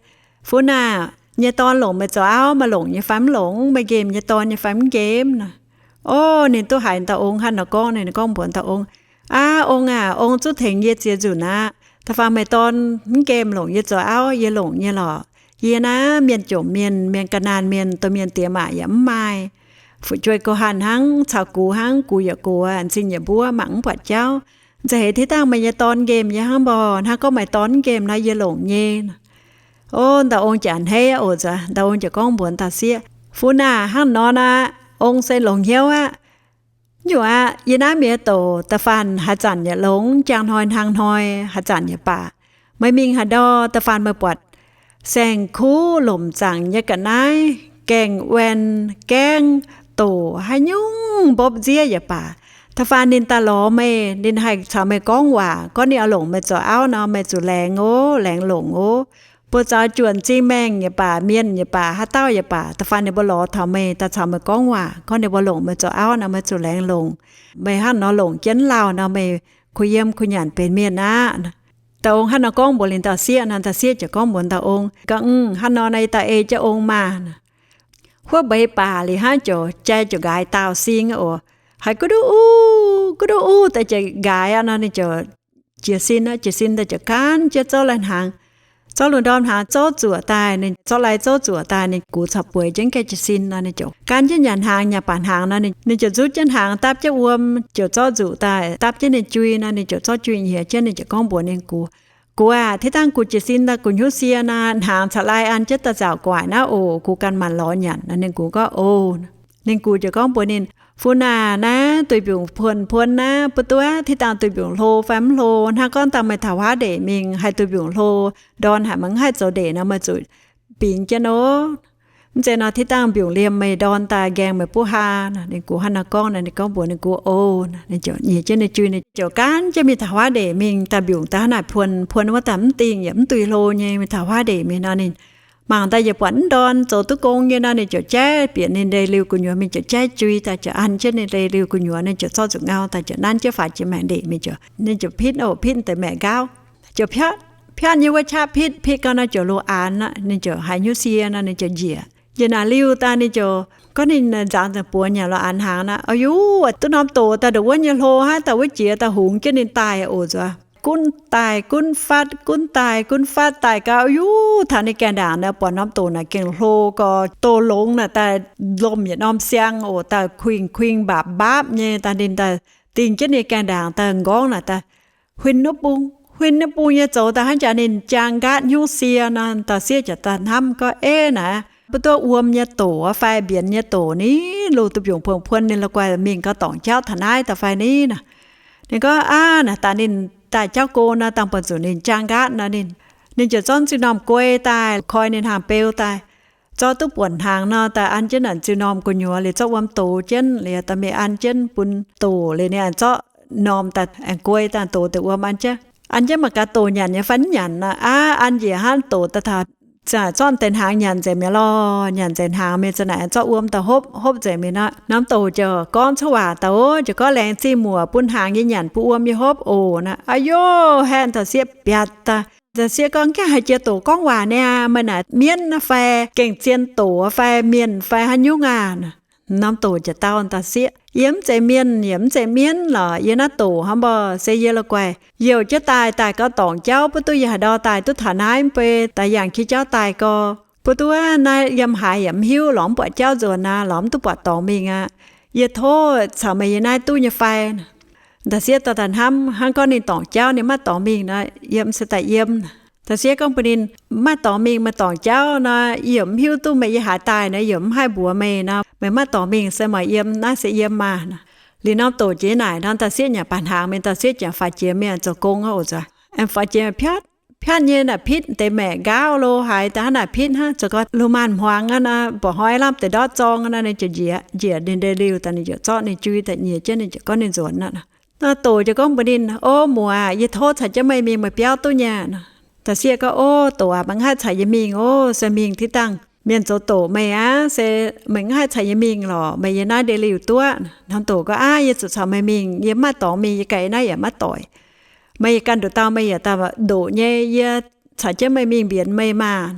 Fun aah, nyei dorn longc meih zoux auv, meih longc nyei fai mv longc? Meih nqemh nyei dorn nyei fai mv nqemh nor? O, ninh duqv haiz dauh ong hnangv nor gorngv, ninh gorngv mbuox dauh ong, Aav, ong aah, ong zungv tengx yie ziex nzunc aqv. Da'faanh meih dorn mv nqemh longc yie zoux auv, yie longc nyei lorqc. Yie naaiv mienh jomc mienh, mienh ga'naanh mienh, domh mienh diex maac yaac mv maaih. Fu'jueiv go hanh hnangv, caux gux hnangv, gux yaac gox, m'zing yaac mbuov, mangc mv buatc jauv. Nza'heix tiv dangh meih nyei dorn nqemh yie hnangv mborh. Hnangv gorngv meih dorn mv nqemh nor, yie longc nyei. O, dauh ong ziouc a'hneiv oc. Dauh ong ziouc gorngv mbuox dauh sieqv, Fun aah, hnangv nor aqv, ong se longc hnyouv aqv. Nyungc aqv, yie naaiv mienh douc da'faanh haaix zanc yaac longx, jangx hnoi hnaangx hnoi haaix zanc yaac baac. Meih mingh haaix ndau da'faanh meih buatc saeng-kuv lomc zaangc nyei ga'naaiv, gaeng-waen, gaengv, doc, haaix nyungc mbopv nziev yaac baac, da'faanh ninh daaih lorz meih, ninh haih caux meih gorngv waac, gorngv ninh oix longc meih zoux auv nor, meih zuqc laengz ov, laengz longc ov. Buoz-zaux juoqc m'zing maengh yaac baac, mienh yaac baac, haaix dauh yaac baac, da'faanh ninh mbuo lorz taux meih daaih caux meih gorngv waac, gorngv ninh mbuo longc meih zoux auv nor, meih zuqc laengz longc. Meih hnangv nor longc jienv lauh nor, meih kuh yiem kuh nyanc benx mienh aqv. Dauh ong hnangv nor gorngv mbuox liuz dauh sieqv nor, dauh sieqv ziouc gorngv mbuox dauh ong, Ga'ngv, hnangv nor naaiv yie daaih ei jienv ong maah. Huov mbeix baac liuz hnangv, ziouc jai ziouc nqaaix daauh sing oc. Haiz guv duqv uv, guv duqv uv daaih ziouc nqaaix aqv nor, ninh ziouc jiez sin aqv. Jiez sin daaih ziouc gaanv jienv zorqv lai hnaangx, zorqv lungh ndorm hnaangx zorqv zuoqc daaih, ninh zorqv lai zorqv zuoqc daaih, ninh gux caux bueix jienv gaengh jiez sin nor, ninh ziouc gaanv jienv nyanc hnaangx. Nyanc baac hnaangx nor, ninh ziouc nzuqv jienv hnaangx dapv jienv wuom, ziouc zorqv nzuqc daaih dapv jienv ninh jui nor, ninh ziouc zorqv jui nyiex jienv, ninh ziouc gorngv mbuox ninh gux, Gux aac, tiv dangh gux jiez sin daaih gux hnyouv sie nor, hnaangx caux lai an jienv daaih nzaaux gu'nguaaic naaiv oc. Gux ganh maanc lorz nyanc nor. Ninh gux gorngv, O. Ninh gux ziouc gorngv mbuox ninh, Fun aah, naaiv duih mbiungc puon puon naaiv, buov duqv tiv dangh duih mbiungc hlo fai mv hlo. Hnangv gorngv dangh meih taux huaav ndeic mingh haih duih mbiungc hlo, ndorn haic maiv haih zoux ndeic nor, meih zuqc bingx jienv ov. Mv zeiz nor, tiv dangh mbiungc liemh meih ndorn daaih nqaengh meih buv haa. Ninh gux hnangv naaiv gorngv nor, ninh gorngv mbuox ninh gux, O, ninh ziouc nyiex jienv ninh jui, ninh ziouc gaanv jienv mingh taux huaav ndeic mingh daaih mbiungc daaih hnangv naaic puon, puon wuov daaih mv dingh yaac mv duih hlo nyei. Mingh taux huaav ndeic mingh nor, ninh mangc daaih yaac buatc mv ndorn zoux duqv gong nyei nor, ninh ziouc jaiv bieqc ninh ndeic-liuh gu'nyuoz mingh, ziouc jaiv jui daaih, ziouc an jienv ninh ndeic-liuh gu'nyuoz, ninh ziouc zorqv nzuqc ngau daaih, ziouc nanv jienv faaux jiex maengc ndeic mingh, ziouc ninh ziouc pitv oc, pitv deix maeqc nqaauv, ziouc piatv, piatv nyei wuov qaqv pitv, pitv gau nor ziouc loz-aanx aqv. Ninh ziouc haiz hnyouv sie nor, ninh ziouc njiec, njiec naaic liuh daaih, ninh ziouc gorngv ninh nzaaux nzengc buoz nyanc loz-aanx hnaangx nor, A'yuv, duqv norm doc daaih ndongc wuov nyei hlo hnangv, daaih wuov jiex daaih hungx jienv ninh daaih oc nzuonx. Gunv daaih gunv fatv, gunv daaih gunv fatv daaih gau, A'yuv, taux ninh gaengh ndaangc nor, buatc norm doc naaic gengh hlo gau, doh longx naaic daaih, lomh yietc norm siang oc, daaih kuingx kuingx mbaapc mbaapv nyei daaih, ninh daaih dingh jienv ninh gaengh ndaangc daaih nqorngv naaic daaih, huin wuov bung, huin wuov bung nyei zoux daaih hnangv jaax ninh jaang nqaatv hnyouv sie nor. Dauh sieqv ziouc daaih hnamv gorngv, Eix naaic, mbuo duqv wuom nyei doc fai mbienx nyei doc ni, loz duqv mbiungc puong puon, ninh la'guaih mingh gau dorngc jauv taux naaiv daaih fai ni nor. Ninh gorngv, Aav, naaic daaih ninh daaih jauv go nor, dangh buonc zuqc ninh jaang nqaatv nor, ninh, ninh ziouc zorqv ziuh normh guei daaih koi ninh hnaangx-beu daaih, zorqv duqv buonc hnaangx nor daaih an jienv naaic ziuh normh gu'nyuoz liuz, zorqv wuom dox jienv liuz, daaih mingh an jienv bun doc liuz, ninh aengx zorqv normh daaih aengx guei daaih dox deix wuom an jienv. An jienv mangc gaax doc nyanc nyei fai mv nyanc nor. Aav, an njiec hnangv, doc daaih taux ziangh haaix zorqv deix hnaangx nyanc nzengc mi'aqv lorh. Nyanc nzengc hnaangx mingh, za'naaic zorqv wuom daaih hopv, hopv nzengc mingh nor, norm doc ziouc gorngv cuotv waac daaih oc, ziouc gorngv, Laengz zingh muoc, bun hnaangx yie nyanc, bun wuom yie hopv oc nor. A'yuv, haeqv dauh sieqv biatc daaih. Dauh sieqv gorngv, Gaengh haiz jiex doc gorngv waac niaa, meih naaic mienv fai gengh zien doc fai mienh fai haaix nyungc aac? Norm doc ziouc dau dauh sieqv, Yie mv zeiz mienh yaac mv zeiz mienv lorqc. Yie naaiv doc hnangv mborh se yie la'guaih youh jienv daaih, daaih gau dorngc jauv, butv duqv yie haaix ndau daaih duqv taux naaiv, mv bei daaih yangh jiex jauv daaih gau. Butv duqv naaiv yiem haaix yaac mv hiuv, lorz mv buatc jauv nzuonx aqv, lorz mv duqv buatc dorngx mingh aqv. Yie tov caux meih yiem naaiv duqv nyei fai? Dauh sieqv daaih daaih hnamv hnangv gorngv ninh dorngc jauv ninh maiv dorngx mingh nor, yiem se daaih yiem. Dauh sieqv gorngv bun ninh, Maiv dorngx mingh, meih dorngc jauv nor, yie yaac mv hiuv duqv meih yiem haaix daaih nor, yie yaac mv haih mbuox meih nor, meih maiv dorngx mingh se maaih yiem, naaiv se yiem maah. Liuz norm doc jiex naaic nor, dauh sieqv nyanc baac hnaangx mingh, dauh sieqv ziouc faaux jiex mingh zoux gong oc nzuonx. Aengx faaux jiex mingh piatv, piatv nyei naaic pitv deix maeqc nqaauv lo haaix daaih hnangv naaic pitv hnangv, zoux gau lu maanh hmuangx aqv nor, mba'hnoi lamh deix ndortv zorng aqv nor, ninh ziouc njiec, njiec ninh ndeic-liuh daaih, ninh ziouc zorqv ninh jui daaih nyiex jienv, ninh ziouc gorngv ninh nzuonx aqv. Norm doc ziouc gorngv mbuox ninh, O muoc, yie tov caux jienv meih mingh, meih biauv duqv nyei. Dauh sieqv gorngv, O doc aac, meih mv haih caux yie mingh oc. Se mingh tiv dangh mienh zoux doqc meih aqv. Se meih mv haih caux yie mingh lorqc, meih yiem naaiv ndeic-liuh duqv. Norm doc gorngv, Aav, yie zuqc caux meih mingh, yie mv maaih dorngx mingh, yie ganh naaiv yaac maiv doic. Meih yaac ganh nduqc dauh meih yaac daaih ndoqc nyei, yie caux jienv meih mingh mbienx meih maah.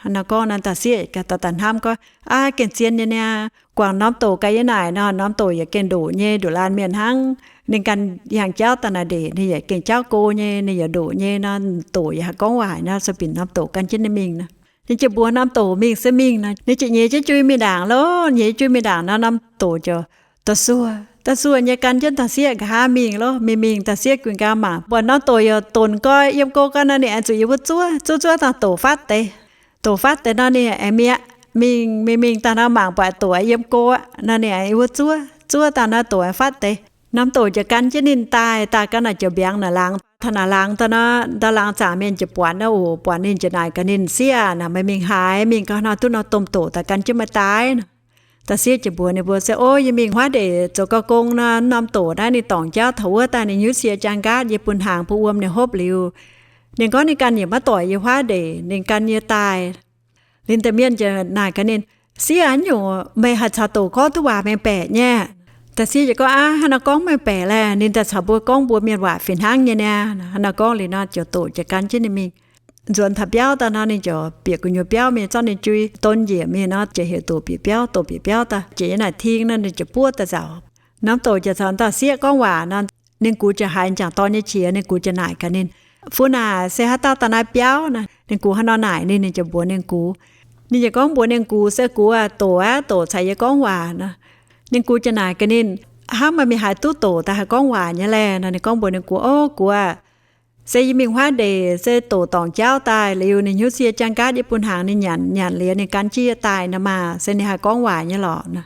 Hnangv nor gorngv nor, dauh sieqv daaih hnamv gorngv, Aav, gengh zien nyei niaa. Guangc norm doc ganh yiem naaic nor, norm doc yaac gengh ndoqc nyei, nduqc laanh mienh hnangv. Ninh ganh yangh jauv daaih naaic ndeic, ninh yaac gengh jauv go nyei, ninh yaac ndoqc nyei nor, doc yaac haih gorngv waac nor, se binc norm doc gan jienv ninh mingh nor. Ninh ziouc mbuox norm doc mingh se mingh nor, ninh ziouc nyiex jienv jui mingh ndaangc loh. Nyiex jui mingh ndaangc nor, norm doc ziouc da'suoh, da'suoh nyei gan jienv dauh sieqv nqa'haav mingh loh. Mingh mingh dauh sieqv guingx nqaang mangc, buatc norm doc yaac donc gau, yiem go gau nor, ninh aengx zuqc yiem wuov zuov, zuov zuov dangh doc fatv deix. Doc fatv deix nor, ninh aengx mi'aqv. Mingh mingh mingh daaih nor, mangc buatc doc yiem go aqv nor, ninh aengx wuov zuov, zuov daaih nor, doc aengx fatv deix. Norm doc ziouc gan jienv ninh daaih, daaih gau naaic ziouc mbiaangx naaic laangz. Taux naaic laangz daaih nor, ndau laangz zaangc mienh ziouc buatc nor, oc, buatc ninh ziouc naaic gaax ninh, Sieqv aac, naaic meih mingh haaix? Mingh gau nor, duqv norm domh doc daaih gan jienv meih daaih nor. Dauh sieqv ziouc mbuox ninh mbuo se, O, yie mingh huaav ndeic zoux gau gong nor, norm doc naaiv ninh dorngc jauv taux wuov daaih, ninh hnyouv sie jaang nqaatv, yie bun hnaangx bun wuom ninh hopv liuz, ninh gorngv ninh ganh yaac maiv doic yie huaav ndeic, ninh gan yie daaih. Liuz deix mienh ziouc naaic gaax ninh, Sieqv aac, haaix nyungc meih haih caux doc gorngv duqv waac mengh baeqc nyei? Dauh sieqv ziouc gorngv, Aav, hnangv nor gorngv mengh baeqc laeh. Ninh daaih caux mbuo gorngv mbuo mienh waac fih hnangv nyei niaa. Hnangv nor gorngv liuz nor, ziouc doc ziouc gan jienv ninh mingh. Nzuonx taux biauv daaih nor, ninh ziouc bieqc gu'nyuoz biauv mingh zorqv ninh jui don njiec mingh nor, ziouc heuc doc bieqc biauv. Doc bieqc biauv daaih, ziouc yiem naaic ting nor, ninh ziouc buov daaih nzauc. Norm doc ziouc caux dauh sieqv gorngv waac nor, ninh gux ziouc haiz jangc dorn nyei qiex. Ninh gux ziouc naaic gaax ninh, Fun aac, se haaix dauh daaih naaiv biauv nor? Ninh gux hnangv nor naaic ninh, ninh ziouc mbuox ninh gux. Ninh ziouc gorngv mbuox ninh gux, Se gux aac, doc aqv, doc caux yie gorngv waac nor. Ninh gux ziouc naaic gaax ninh, Hnangv meih mingh haaix duqv doc daaih haih gorngv waac nyei laeh nor? Ninh gorngv mbuox ninh gux, O gux aac, se yie mingh huaav ndeic, se doc dorngc jauv daaih liuz, ninh hnyouv sie jaang nqaatv, yie bun hnaangx ninh nyanc, nyanc liuz ninh gan jienv yie daaih nor maah, se ninh haih gorngv waac nyei lorqc nor.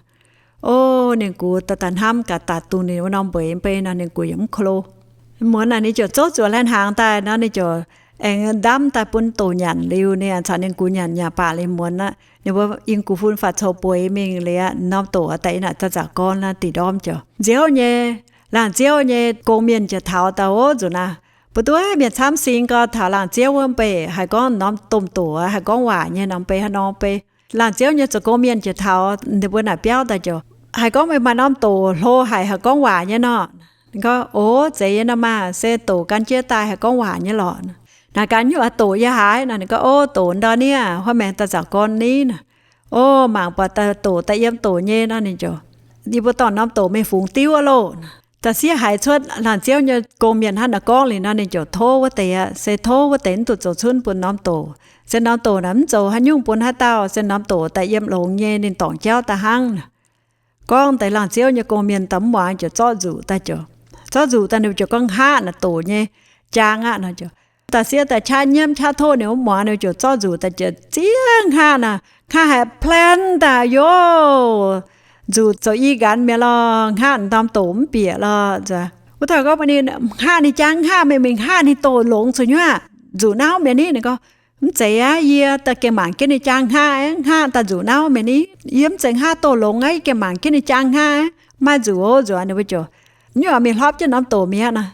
O, ninh gux daaih daaih hnamv gaax daaih dungx ninh wuov norm mbeix mbei nor, ninh gux yaac mv ko lo. Muonz naaic ninh ziouc zouv zuoqc laih hnaangx daaih nor, ninh ziouc aengx ndamv daaih bun doc nyanc liuz, ninh caux ninh gux nyanc, nyanc baac liuz muonz aqv, ninh mbuo yiem gux fun faatv coux bueix mingh liuz aqv, norm doc daaih yiem naaic daaih nzaaux gorn naaiv diqc ndorm ziouc nziouv nyei, laangh ziouv nyei gong-mienh ziouc taux daaih ov nzunc naaiv. Mbuo duqv mienh camv sing gau taux laangh ziouv wuov mbei, haiz gorngv norm domh doc haih gorngv waac nyei norm mbei, haaix norm mbei. Laangh ziouv nyei zoux gong-mienh ziouc taux ninh mbuo naaic biauv daaih ziouc, haiz gorngv meih maaih norm doc hlo haic, haih gorngv waac nyei nor. Ninh gorngv, Ov, zeiz nyei nor maah, se doc gan jienv daaih haih gorngv waac nyei lorqc. Naaic gaax, Nyuoqc, doc yie haiz nor? Ninh gorngv, Ov, doc ndau niev, huaav maengx daaih nzaaux gorn niv nor. Ov, mangc buatc doc daaih yiem doc nyei nor, ninh ziouc, Yie mbuo dorh norm doc mingh fungx diuv aqv loh. Da'sieqv haiz cuotv laangh ziouv nyei gong-mienh hnangv naaiv gorngv liuz nor, ninh ziouc tov wuov deix aqv, se tov wuov deix mv dungx zoux cunv bun norm doc. Se norm doc naaic mv zoux haaix nyungc bun haaix dauh, se norm doc daaih yiem longx nyei, ninh dorngc jauv daaih hnangv. Gorngv deix laangh ziouv nyei gong-mienh daaih mv muangx, ziouc zorqv nzuqc daaih ziouc, zorqv nzuqc daaih ninh ziouc gorngv hngaqv naaic doc nyei jaang aqv nor ziouc. Da'sieqv daaih qaqv nyiemv qaqv tov ninh mv muangx, ninh ziouc zorqv nzuqc daaih ziouc zieqv hngaqv naaic, hngaqv haic plan daaih, yoh, nzuqc zoux i nqanx mi'aqv lorh, hngaqv norm doc mv bieqc lorh. Wuov dauh gorngv mbuox ninh, Hngaqv ninh jaang hngaqv, meih mingh hngaqv ninh doc longx cuotv nyuoqc, nzuqc nauv mi'aqv ni. Ninh gorngv, Mv zeiz aqv, yie daaih gengh mangc jienv ninh jaang hngaqv, hngaqv daaih nzuqc nauv mi'aqv ni. Yie mv zeiz hngaqv doc longx aqv, yie gengh mangc jienv ninh jaang hngaqv, maaih nzuqc ov nzuqc. Ninh mbuo ziouc, Nyuoqc, mingh hlopv jienv norm doc mi'aqv nor.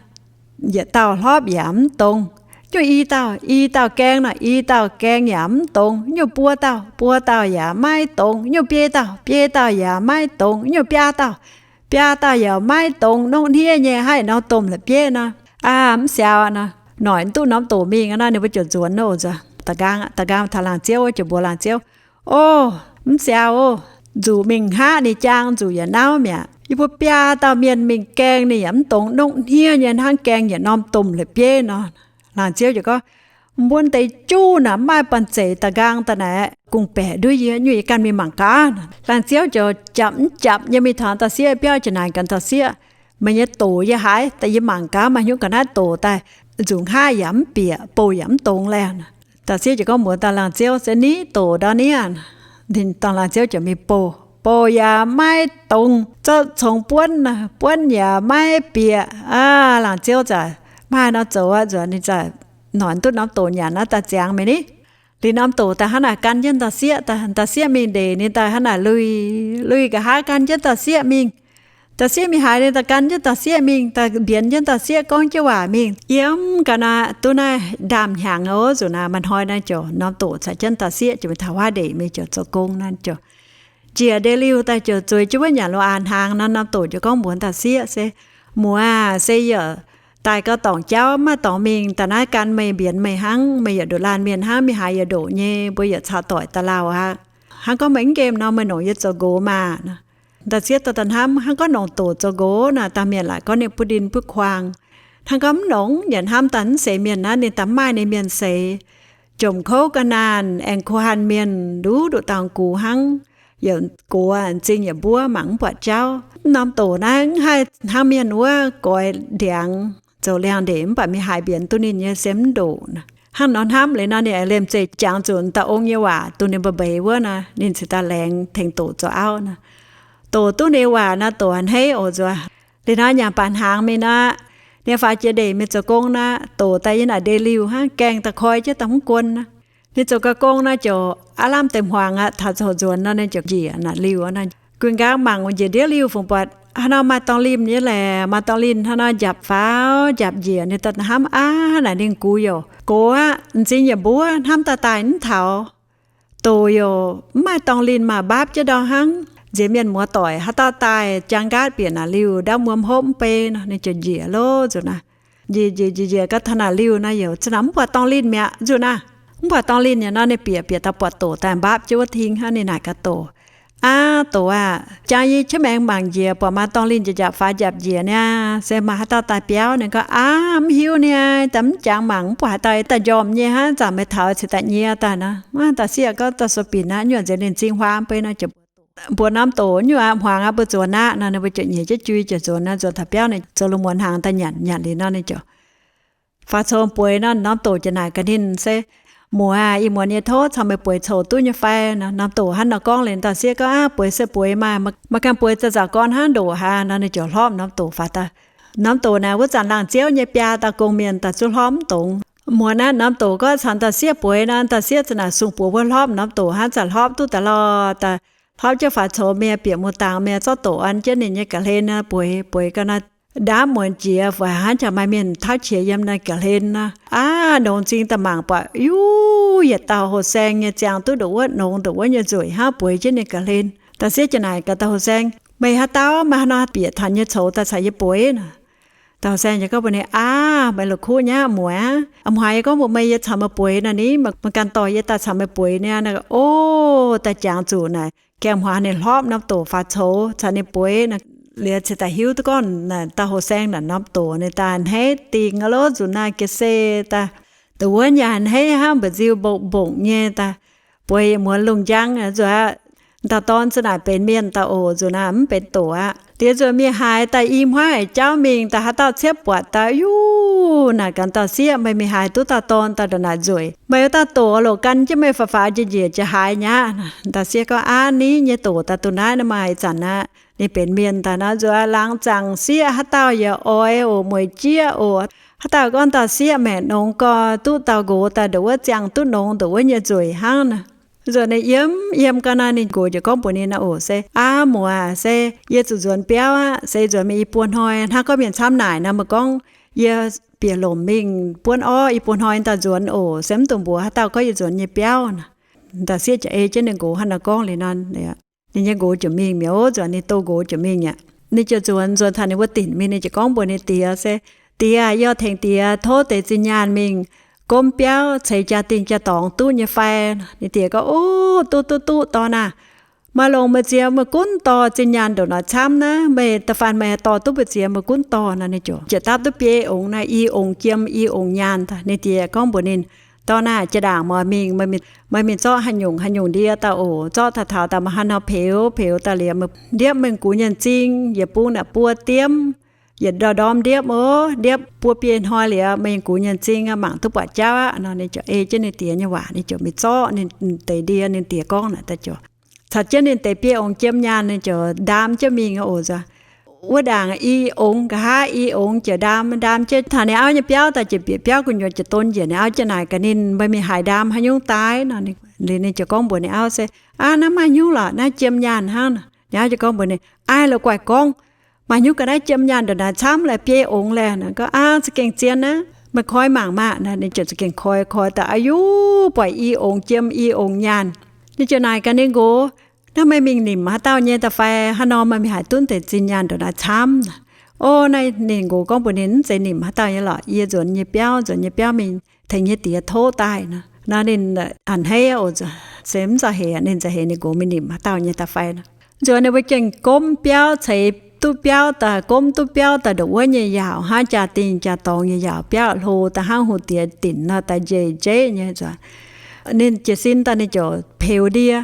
Yietc dauh hlopv yaac mv dongz. Nyuoqc i dauh, i dauh gaeng nor, i dauh gaeng yaac mv dongz. Nyuoqc buo dauh, buo dauh yaac maiv dongz. Nyuoqc biei dauh, biei dauh yaac maiv dongz. Nyuoqc biaa dauh, biaa dauh yaac maiv dongz. Nongv hniev nyei, haih norm domh la'bieiv nor. Aa, mv siaaux nor, noic duqv norm doc mingh nor, ninh mbuo ziouc nzuonx oc. Da'nqaang, da'nqaang taux laangz ziouv wuov ziouc mbuox laangz ziouv, O, mv siaaux oc. Nzuqc mingh hngaqv ninh jaang, nzuqc yietc nauv mi'aqv. Yie mbuo biaa dauh mienh mingh gaeng ninh yaac mv dongz, nongv hniev nyei hnangv, gaeng yietc norm domh la'bieiv nor. Laangz ziouv ziouc gorngv, Mbuo deix juv naaic mv maaih banh zeic da'nqaang daaih naaic, gong-baeqc nduov yie, nyuoqc yie ganh mingh mangc gaax. Laangz ziouv ziouc japc mv japc nyei mingh taux da'sieqv biauv ziouc naaic gaax da'sieqv, Meih nyei doc yie haiz daaih, yie mangc gaax maaih hnyouv ga'naaiv doc daaih nzuqc hngaqv yaac mv bieqc, bouh yaac mv dongz laeh. Da'sieqv ziouc gorngv mbuox dauh laangz ziouv, Se niv doc ndau niv? Ninh dorh laangz ziouv ziouc mingh bouh, bouh yaac maiv dongz, zorqv congx buonv, buonv yaac maiv bieqc. Aa, laangz ziouv zaqc maiv haaix nor zoux aqv, nzuonx ninh zaqc noic duqv norm doc nyanc naaiv daaih ziangx meih ni. Liuz norm doc daaih hnangv naaic gan jienv da'sieqv, da'sieqv mingh ndeic ninh daaih hnangv naaic lui, lui nqa'haav gan jienv da'sieqv mingh. Da'sieqv mingh haaix ninh daaih gan jienv da'sieqv mingh, daaih mbienx jienv da'sieqv gorngv jienv waac mingh. Yiem ga'naaiv duqv naaiv ndaamv-hnyangx oc, nzuqc naaic maaih hnoi naaiv ziouc norm doc caux jienv da'sieqv ziouc mingh taux huaav ndeic mingh ziouc zoux gong naaiv ziouc njiec ndeic-liuh daaih ziouc zueiz jienv wuov nyanc lo aa hnaangx nor, norm doc ziouc gorngv mbuox da'sieqv se, Muoz aah, se yie daaih gau dorngc jauv maiv dorngx mingh, daaih naaiv gan meih mbienx meih hnangv, meih yaac ndoqc laanh mienh hnangv, mingh haaix yaac ndoqc nyei, mbuo yaac caux doic daaih lauh aqv. Hnangv gorngv meih mv nqemh nor, meih nongc yie zoux nqox maah. Da'sieqv daaih daaih hnamv, hnangv gorngv nongc doc zoux nqox naaic, daaih mienh laaic gorngv ninh butv ndin butv kuaang. Hnangv gorngv mv nongc, yietc hnamv daaih mv seix mienh naaiv, ninh daaih maaih ninh mienh seix, jomc kouv ga'naanh, aengx kuv hanh mienh, nduqc nduqc dauh gux hnangv, yaac gox, m'zing yaac mbuov, mangc mv buatc jauv. Norm doc naaiv mv haih hnangv mienh wuov goix ndiangx zoux liangx-ndeic, mv baac mingh haaix mbienx duqv ninh nyei se mv ndoqc. Hnangv nor hnamv liuz nor, ninh lemh zeih jangx zuqc dauh ong nyei waac dongh ninh mbuo mbeix wuov nor, ninh cingx daaih laengz tengx doc zoux auv nor. Doc duqv ninh waac nor, doc a'hneiv oc nzuqc. Liuz nor nyanc baac hnaangx mingh nor, ninh faaux jiex ndeic mingh zoux gong nor, doc daaih yiem naaic ndeic-liuh hnangv, gaengh daaih koi jienv daaih mv guon nor. Ninh zoux gau gong nor ziouc aav lamh deix hmuangx aqv, taux coux nzuonx nor ninh ziouc njiec naaic liuh nor. Guinh nqaang mangc njiec ndiev liuh fungc buatc haaix nor maaih dorngx linh nyei laeh, maaih dorngx linh haaix nor njapc faaux njapc njiec. Ninh daaih hnamv, Aav, naaic ninh gux youc gox aqv, m'zing yaac mbuov, hnamv daaih daaih mv taux. Doc youc mv maaih dorngx linh maah, mbaapv jienv ndau hnangv. Nziex mienh muoz-doic haaix dauh daaih jaang nqaatv bieqc naaic liuh, ndaamv wuom hopv mv bei nor, ninh ziouc njiec loh nzuqc naaic. Njiec njiec njiec njiec gau taux naaic liuh nor, youc za'naaic mv buatc dorngx linh mi'aqv nzuqc naaic. Mv buatc dorngx linh nyei nor, ninh bieqc bieqc daaih buatc doc daaih mbaapv jienv wuov ting hnangv. Ninh naaic gaax doc, Aav, doc aah, jaang yie qiemx maengx mangc njiec, buatc maaih dorngx linh njiec njapc faaux njapc njiec niaa, se maaih haaix dauh daaih biauv? Ninh gorngv, Aav, mv hiuv niaa, daaih mv jangx mangc, mv buatc haaix dauh daaih njormh nyei hnangv. Zanc meih taux cingx daaih nyie daaih nor. Da'sieqv gorngv daaih sueih binc aqv, nyuoqc nziex ninh m'zing huaam mv bei nor, ziouc mbuox norm doc, Nyuoqc aah, hmuangx aqv, mbuo nzuonx aqv nor. Ninh mbuo ziouc nyeic jienv jui ziouc nzuonx nor, nzuonx taux biauv ninh zoux lungh muonz hnaangx daaih nyanc. Nyanc liuz nor ninh ziouc faaux coux bueix nor, norm doc ziouc naaic gaax ninh se, Muoz aah, ih muonz yie tov caux meih bueix coux duqv nyei fai? Nor norm doc hnangv nor gorngv liuz, da'sieqv gorngv, Aav, bueix se bueix maah, meih ganh bueix za'nzauc gorn hnangv ndoqc haaix? Nor ninh ziouc hlorpv norm doc faaux daaih. Norm doc naaic wuov zanc laangz ziouv nyei biaa dauh gong-mienh daaih zuqc hlorpv mv dongz. Muonz naaiv norm doqc gorngv caux dauh sieqv bueix nor, dauh sieqv za'naaic sung buoz wuov hlopv norm doqc hnangv, za'gengh hlopv duqv daaih lorh, daaih hlopv jienv faaux coux mienh, bieqc muoz-dangx mienh zorqv doqc an jienv ninh nyei ga'hlen nor, bueix bueix ga'naaiv ndaamv muonz jiex, fai hnangv jaax maaih mienh tauv qiex yiem naaiv ga'hlen nor. Aav, nongx m'zing daaih mangc buatc, yuv, yietc dauh hoh saeng nyei ziangh duqv ndongc wuov nongx, ndongc wuov nyei nzueic hnangv, bueix jienv ninh ga'hlen. Dauh sieqv ziouc naaic gaax dauh hoh saeng, Meih haaix dauh? Meih haaix nor bieqc taux yie nyei coux daaih caux yie bueix nor? Dauh hoh saeng ziouc gorngv mbuox ninh, Aav, meih la'kuqv nyei, muoz aav. A'hmuangx yie gorngv mbuox meih yie caux meih bueix nor ni, meih ganh dorh yie daaih caux meih bueix niaa. O, daaih jangx zuqc naaic, gaengh hmuangx ninh hlopv norm doqc faaux coux caux ninh bueix nor, liuz cingx daaih hiuv duqv gorngv naaic dauh hoh saeng naaic norm doqc ninh daaih a'hneiv dingc aqv lorqc, nzuqc naaiv ga'sie daaih, ndongc wuov nyei a'hneiv hnangv, mba'nziu mbongc mbongc nyei daaih, bueix yietc muonz lungh njang nzuqc aqv. Dauh dorn za'naaic benx mienh daaih oc, nzuqc naaiv mv benx doqc aqv. Diex nzuqc mingh haaix daaih i hmuangv haic jauv mingh daaih, haaix dauh ciepv buatc daaih, yuv, naaic gaax dauh sieqv, Meih mingh haaix duqv dauh dorn daaih ndongc naaic nzueic? Meih wuov dauh doqc loc gan jienv meih faaux faaux njiec njiec jiex haaix nyaqv? Dauh sieqv gorngv, Aav, ni nyei doqc daaih duqv naaiv nor, maaih ih zanc aqv. Ninh benx mienh daaih nor, nzuqc laangz zaangc sieqv haaix dauh yaac oix oc, mueic jieqv oc. Haaix dauh gorngv dauh sieqv maengc nongx gorx duqv dauh nqox daaih ndongc wuov ziangh duqv nongx ndongc wuov nyei nzueic hnangv nor. Nzuqc ninh yiem yiem ga'naaiv ninh nqox ziouc gorngv mbuox ninh, Naaiv oc, se aav muoz, se yie zuqc nzuonx biauv aqv. Se nzuonx mingh i buo hnoi, hnangv gorngv mienh camv naaic nor, meih gorngv yie bieqc lomc mingh buonv orv, i buo hnoi daaih nzuonx oc. Se mv dungx mbuox haaix dauh gorngv yie nzuonx nyei biauv nor. Dauh sieqv ziouc ei jienv ninh nqox hnangv naaiv gorngv liuz nor, ninh nyei nqox ziouc mingh mi'aqv. Nzuonx ninh doh nqox ziouc mingh aqv. Ninh ziouc nzuonx, nzuonx taux ninh wuov dinc mingh, ninh ziouc gorngv mbuox ninh diex se, Diex, yie tengx diex tov deix zinh nyaanh mingh gomv biauv ceix jaa-dingh jaa-dorngx duqv nyei fai? Ninh diex gorngv, O, duqv duqv duqv, dorn aah! Maaih longc meih ziex meih gunv dorh zinh nyaanh ndongc naaic camv naaiv. Meih da'faanh meih haih dorh duqv mbu'ziex meih gunv dorh nor. Ninh ziouc, ziouc dapv duqv biei ongx naaiv, i ongx jiem i ongx nyaanh. Ninh diex gorngv mbuox ninh, Dorn aah! Jaa-ndaangc meih mingh, meih mingh zorqv haaix nyungc haaix nyungc ndie daaih oc. Zorqv taux taux daaih meih haaix nor peux peux daaih liuz, meih ndiepv meih gux nyei m'zing yietc bung naaic buo diemv, yietc ndorm ndiepv oc. Ndiepv buo biei hnoi liuz, meih gux nyei m'zing mangc duqv buatc jauv aqv nor. Ninh ziouc ei jienv ninh diex nyei waac, ninh ziouc mingh zorqv ninh deix ndie. Ninh diex gorngv naaic daaih ziouc caux jienv ninh deix biei ongx jiem nyaanh, ninh ziouc ndaam jienv mingh oc. Wuov ndaangc i ongx, nqa'haav i ongx ziouc ndaam, ndaam jienv taux ninh auv nyei biauv daaih ziouc bieqc biauv gu'nyuoz ziouc don njiec. Ninh auv ziouc naaic gaax ninh, Meih mingh haaix ndaam haaix nyungc daaih nor? Ninh ziouc gorngv mbuox ninh auv se, Aav, naaiv maaih hnyouv lorqc, naaiv jiem nyaanh hnangv nor. Ninh auv ziouc gorngv mbuox ninh, Aaih, la'guaih gorngv, maaih hnyouv ga'naaiv jiem nyaanh ndongc naaic camv laeh, biei ongx laeh nor. Gorngv, Aav, za'gengh zien aqv, meih koi mangc maah nor. Ninh ziouc za'gengh koi, koi daaih, aa yuv, buatc i ongx jiem i ongx nyaanh. Ninh ziouc naaic gaax ninh nqox, Naaiv meih mingh nimc haaix dauh nyei daaih fai? Haaix nor meih mingh haih duqv deix zinh nyaanh ndongc naaic camv? O, naaiv ninh nqox gorngv mbuox ninh, Mv zeiz nimc haaix dauh nyei lorqc. Yie nzuonx nyei biauv, nzuonx nyei biauv mingh tengx nyei diex tov daaih nor. Nor ninh a'hneiv oc, se mv za'heix, ninh za'heix ninh nqox mingh nimc haaix dauh nyei daaih fai nor. Nzuonx ninh mbuo gengh gomv biauv, ceix duqv biauv daaih, gomv duqv biauv daaih ndongc wuov nyei yaauc hnangv, jaa-dingh jaa-dorngx nyei yaauc, biauv hlo daaih hnangv hungh diex dinc nor, daaih njeih njeih nyei nzuonx. Ninh jiez sin daaih ninh ziouc peux ndie.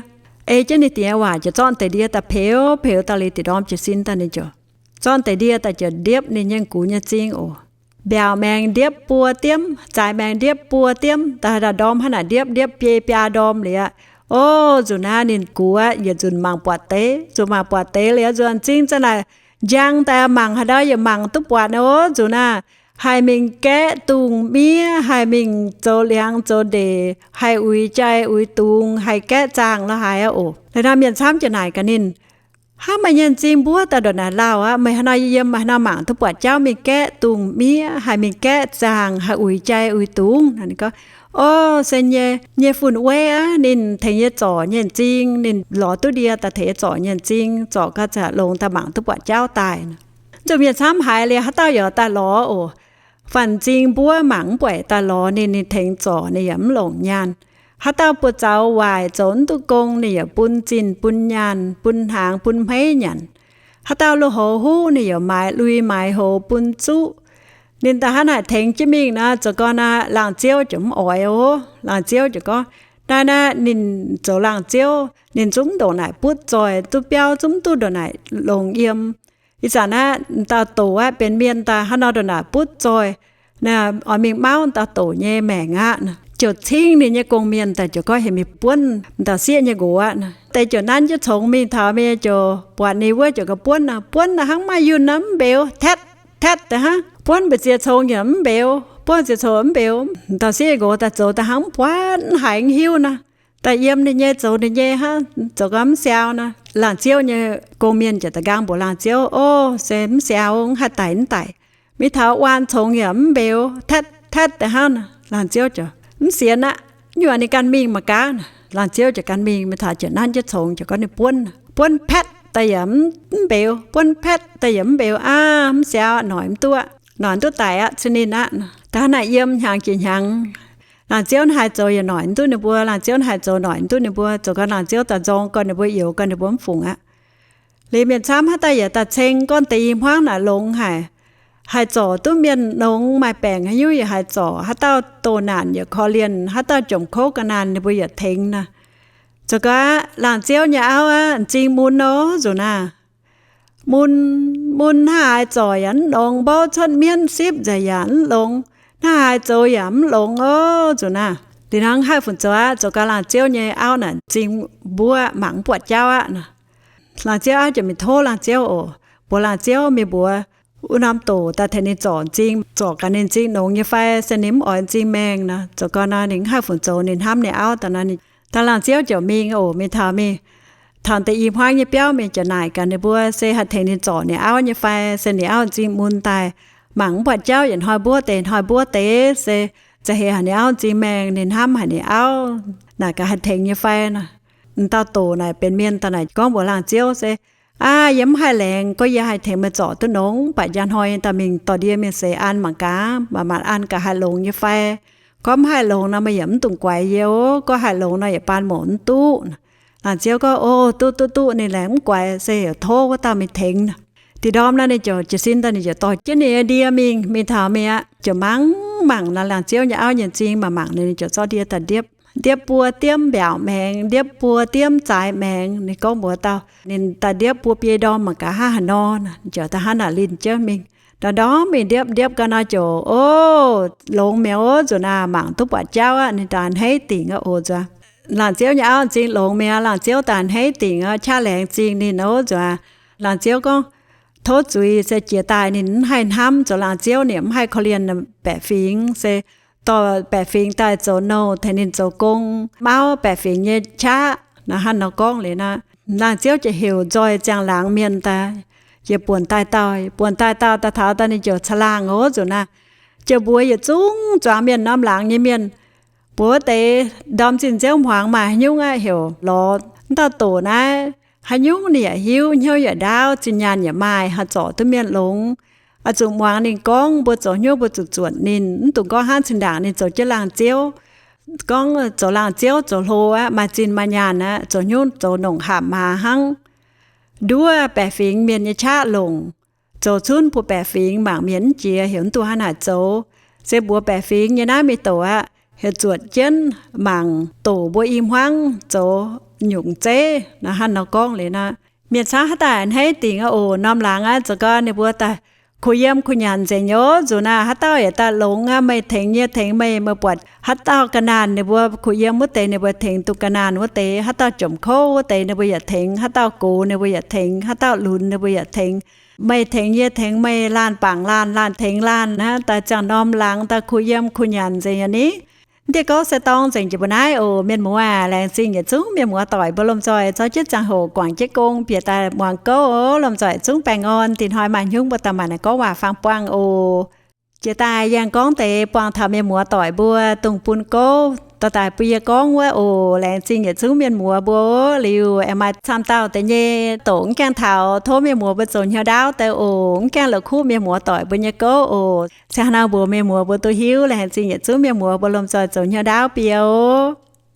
Ei jienv ninh diex waac ziouc zorqv deix ndie daaih peux, peux daaih liuz, deix ndorm jiez sin daaih ninh ziouc zorqv deix ndie daaih ziouc ndiepv ninh nyei gux nyei m'zing oc. Mbiaauc maengx ndiepv buo diemv, zaaix maengx ndiepv buo diemv, daaih ndorm hnangv naaic ndiepv, ndiepv biei biaa ndorm liuz aqv. O, nzunc naaiv ninh gux aqv, yietc nzunc mangc buatc deix, nzunc mangc buatc deix liuz, nzuonx m'zing za'naaic njang daaih mangc haaix ndau yaac mangc duqv buatc nor. O, nzunc naaiv haih mingh gaeqv dungz miev, haih mingh zoux liangx zoux ndeic, haih uix jai uix dungz, haih gaeqv zaangh lo haaix aqv oc. Liuz nor mienh camv ziouc naaic gaax ninh, Hnangv meih nyei m'zing mbuov daaih ndongc naaic lauh aqv. Meih haaix nor yiem, meih haaix nor mangc duqv buatc jauv mingh gaeqv dungz miev, haih mingh gaeqv zaangh, haih uix jai uix dungz? Ninh gorngv, O, se nyei, nyei fun-wei aqv. Ninh tengx yie zorc nyei m'zing, ninh lorz duqv ndie daaih tengx yie zorc nyei m'zing, zorc gau ziouc longx daaih mangc duqv buatc jauv daaih. Nzunc mienh camv haiz liuz, haaix dauh yaac daaih lorz oc. Faanh m'zing mbuov mangc mv buatc daaih lorz ninh, ninh tengx zorc ninh yaac mv longc nyaanh. Haaix dauh buoz-zaux waaic zoux mv duqv gong, ninh yaac bun zinh bun nyaanh, bun hnaangx bun hmeiv nyanc. Haaix dauh lui-houx huv, ninh yaac maaiz lui maaiz houx bun zuqv. Ninh daaih hnangv naaic tengx jienv mingh nor, zoux gau naaic laangz ziouv ziouc mv oix oc. Laangz ziouv ziouc gorngv, Naaiv naaiv ninh zoux laangz ziouv, ninh zungv ndongc naaic butv zoih, duqv biauv zungv duqv ndongc naaic longx yiem. Ih zanc naaiv dauh doqc aqv, benx mienh daaih hnangv nor ndongc naaic butv zoih, oix mingh mauv dauh doqc nyei maengc aqv. Ziouc cing ninh nyei gong-mienh daaih ziouc gorngv heuc mingh buonv dauh sieqv nyei nqox aqv. Deix ziouc nanv jienv congx mingh taux mingh ziouc buatc ninh wuov ziouc gauh buonv, buonv hnangv maaih yunh nor mv mbeux, tatv tatv deix hnangv. Buonv mbu'ziex congx yaac mv mbeux. buangh ziouc coc mv mbeux. Dauh sieqv nqox daaih zoux daaih hnangv mv buatc, mv haiz, mv hiuv nor, daaih yiem ninh nyei zoux ninh nyei hnangv, zoux gau mv siau nor. Laangh ziouv nyei gong-mienh ziouc da'nqaang mbuox laangh ziouv, Ov, se mv siau, mv haih daic mv daic. Mingh taux waan congx yaac mv mbeux, tatv tatv daaih hnangv nor. Laangh ziouv ziouc mv sienx aqv. Nyuoqc ninh ganh mingh mangc gaax. Laangh ziouv ziouc ganh mingh, mingh taux ziouc nanv jienv congx, ziouc gorngv ninh buonv, buonv patv daaih yaac mv mbeux, buonv patv daaih yaac mv mbeux. Aav, mv siau, noic mv duqv, noic mv duqv daic aqv, cin ninh aqv. Da'hnangv naaic yiem hnyangx jiex hnyangx, laangh ziouv naaiv haih zoux yaac noic mv duqv ninh mbuo, laangh ziouv naaiv haih zoux noic mv duqv ninh mbuo, zoux gau laangh ziouv daaih nzorng gau ninh mbuo, youx gau ninh mbuo mv fungc aqv. Liuz mienh camv haaix dauh yaac daaih ceng gorngv deix i hmuangv naaic longx haic, haih zorc duqv mienh longx, maaih baengc haaix nyungc yaac haih zorc, haaix dauh doh naanc yaac korv-lienh, haaix dauh jomc kouv ga'naanh ninh mbuo yaac tengx nor. Zoux gau laangh ziouv nyei auv aqv, m'zing mun nor nzuqc naah. Mun, mun hnangv haaix zorc yaac mv longx, mbouv cuotv mienv sipv nzengc yaac mv longx, hnangv haaix zoux yaac mv longx ov nzuqc naah. Liuz hnangv haih fungc zoux aqv, zoux gau laangh ziouv nyei auv naaic m'zing mbuov mangc mv buatc jauv aqv nor. Laangh ziouv auv ziouc mingh tov laangh ziouv oc, mbuox laangh ziouv mingh mbuox wuov norm doc daaih tengx ninh zorc m'zing, zorc gaax ninh m'zing longx nyei fai, se ninh mv oix m'zing maengh nor. Zoux gau nor ninh mv haih fungc zoux, ninh hnamv ninh auv daaih nor, daaih laangh ziouv ziouc mingh oc, mingh taux mingh taux deix i hmuangv nyei biauv mingh ziouc naaic gaax ninh mbuo se haih tengx ninh zorc ninh auv nyei fai, se ninh auv m'zing mun daaih mangc mv buatc jauv, yietc hnoi mbuov deix hnoi mbuov deix, se za'heix haic ninh auv m'zing maengh, ninh hnamv haic ninh auv, naaic gaax haih tengx nyei fai nor. M'dauh doc naaic benx mienh daaih naaic gorngv mbuox laangh ziouv se, Aav, yie mv haih laengz, gorngv yie haih tengx meih zorc duqv longx, mv baac njang hnoi daaih mingh dorh ndie mingh seix an mangc gaax, maaih maanc an gaax haih longx nyei fai. Gorngv mv haih longx nor, meih yaac mv dungx guaix yie oc. Gorngv haih longx nor, yietc baan moc mv duqv. Laangh ziouv gorngv, O, duqv duqv duqv, ninh laengz mv guaix, se heuc tov wuov dauh mingh tengx. Da'nyeic ndorm nor ninh ziouc jiez sin daaih ninh ziouc dorh jienv ninh nyei ndie mingh. Mingh taux mingh aqv, ziouc mangc mangc nor laangh ziouv nyei auv nyei m'zing, mangc mangc ninh ziouc zorqv ndie daaih ndiepv, ndiepv buo diemv mbiaauc maengx, ndiepv buo diemv zaaix maengx. Ninh gorngv mbuox dauh ninh daaih ndiepv buo biei ndorm mangc gaax hnangv haaix nor. Ziouc da'hnangv naaic linh jienv mingh, ndorm-ndorm mingh ndiepv, ndiepv gau nor ziouc, O, longx mi'aqv ov nzuqc naah, mangc duqv buatc jauv aqv. Ninh daaih a'hneiv dingc aqv oc nzuqc. Laangh ziouv nyei auv m'zing longx mi'aqv. Laangh ziouv daaih a'hneiv dingc aqv, qaqv laengz zingh ninh ov nzuqc. Laangh ziouv gorngv tov zuiz se jiex daaih ninh mv haih hnamv zoux laangh ziouv, ninh mv haih korv-lienh baeqc fingx, se dorh baeqc fingx daaih zoux nouh tengx ninh zoux gong, mauv baeqc fingx nyei qaqv nor. Hnangv nor gorngv liuz nor, laangh ziouv ziouc heuc nzoih ziangh laangz mienh daaih, jiex buonc daaih dauh, buonc daaih dauh daaih taux daaih ninh ziouc caangh laangh ov nzuqc naah, ziouc mbuox yietc zungv zuangx mienh norm laangz nyei mienh, mbuox wuov deix ndorm zinh nziouv hmuangx maaih haaix nyungc aqv heuc lorz wuov dauh doc naaiv. Haaix nyungc ninh yaac hiuv, hnyouv yaac ndaauv, zinh nyaanh yaac maaih, haih zorc duqv mienh longx. Oix zuqc muangx ninh gorngv, mbuo zoux hnyouv mbuo zuqc zuotc ninh. Mv dungx gorngv hnangv zinh ndaangc ninh zoux jienv laangh ziouv, gorngv zoux laangh ziouv zoux hlo aqv, maaih zinh maaih nyaanh aqv, zoux hnyouv zoux nongc hamc maaz hnangv. Nduov baeqc fingx mienh nyei qaqv longc, zoux cunv bun baeqc fingx mangc mienh mv jiex heuc mv duqv hnangv naaic zoux. Se mbuox baeqc fingx nyei naaiv mingh doc aqv, heuc zuotc jienv mangc doc mbuo i hmuangv zoux nyungc zeiv nor. Hnangv nor gorngv liuz nor, mienh camv haaix daaih a'hneiv dingc aqv oc. Norm laangz aqv zoux gau ninh mbuo daaih kuh yiem kuh nyanc nzengc nyei ov nzuqc naah. Haaix dauh yaac daaih longx aqv, meih tengx yie tengx meih, meih buatc haaix dauh ga'naanh ninh mbuo kuh yiem wuov deix ninh mbuo tengx duqv ga'naanh wuov deix, haaix dauh jomc kouv wuov deix ninh mbuo yaac tengx, haaix dauh gox ninh mbuo yaac tengx, haaix dauh lunx ninh mbuo yaac tengx. Meih tengx yie tengx meih, laanh bangc laanh, laanh tengx laanh aqv, daaih ziangh norm laangz daaih kuh yiem kuh nyanc nzengc aqv ni. Dieh gouv se dorng nzengc jiex mbuo naaiv oc. Mienh muoz aac, laengz zingh yietc zungv mienh muoz doic mbuo lomh nzoih zorqv jienv ziangh hoc guangc jienv gong bieqc daaih muangx gouv oc. Lomh nzoih zungv baengh orn, dinh hnoi maaih hnyungv mbuo daaih maanc naaic gorngv waac-faang buangh oc. Jiex daaih yangh gorngv deix buangh taux mienh muoz doic mbuo dongh bun gouv dorh daaih bun yie gorngv wuov oc. Laengz zingh yietc zungv mienh muoz mbuo oc. Liuz aengx maaih camv dauh deix nyei doqc mv gaengh taux, tov mienh muoz mbuo zoux hnyouv ndaauv deix oc. Mv gaengh la'kuqv mienh muoz doic mbuo nyei gouv oc. Se haaix nor mbuox mienh muoz mbuo duqv hiuv. Laengz zingh yietc zungv mienh muoz mbuo lomh nzoih zoux hnyouv ndaauv bie oc.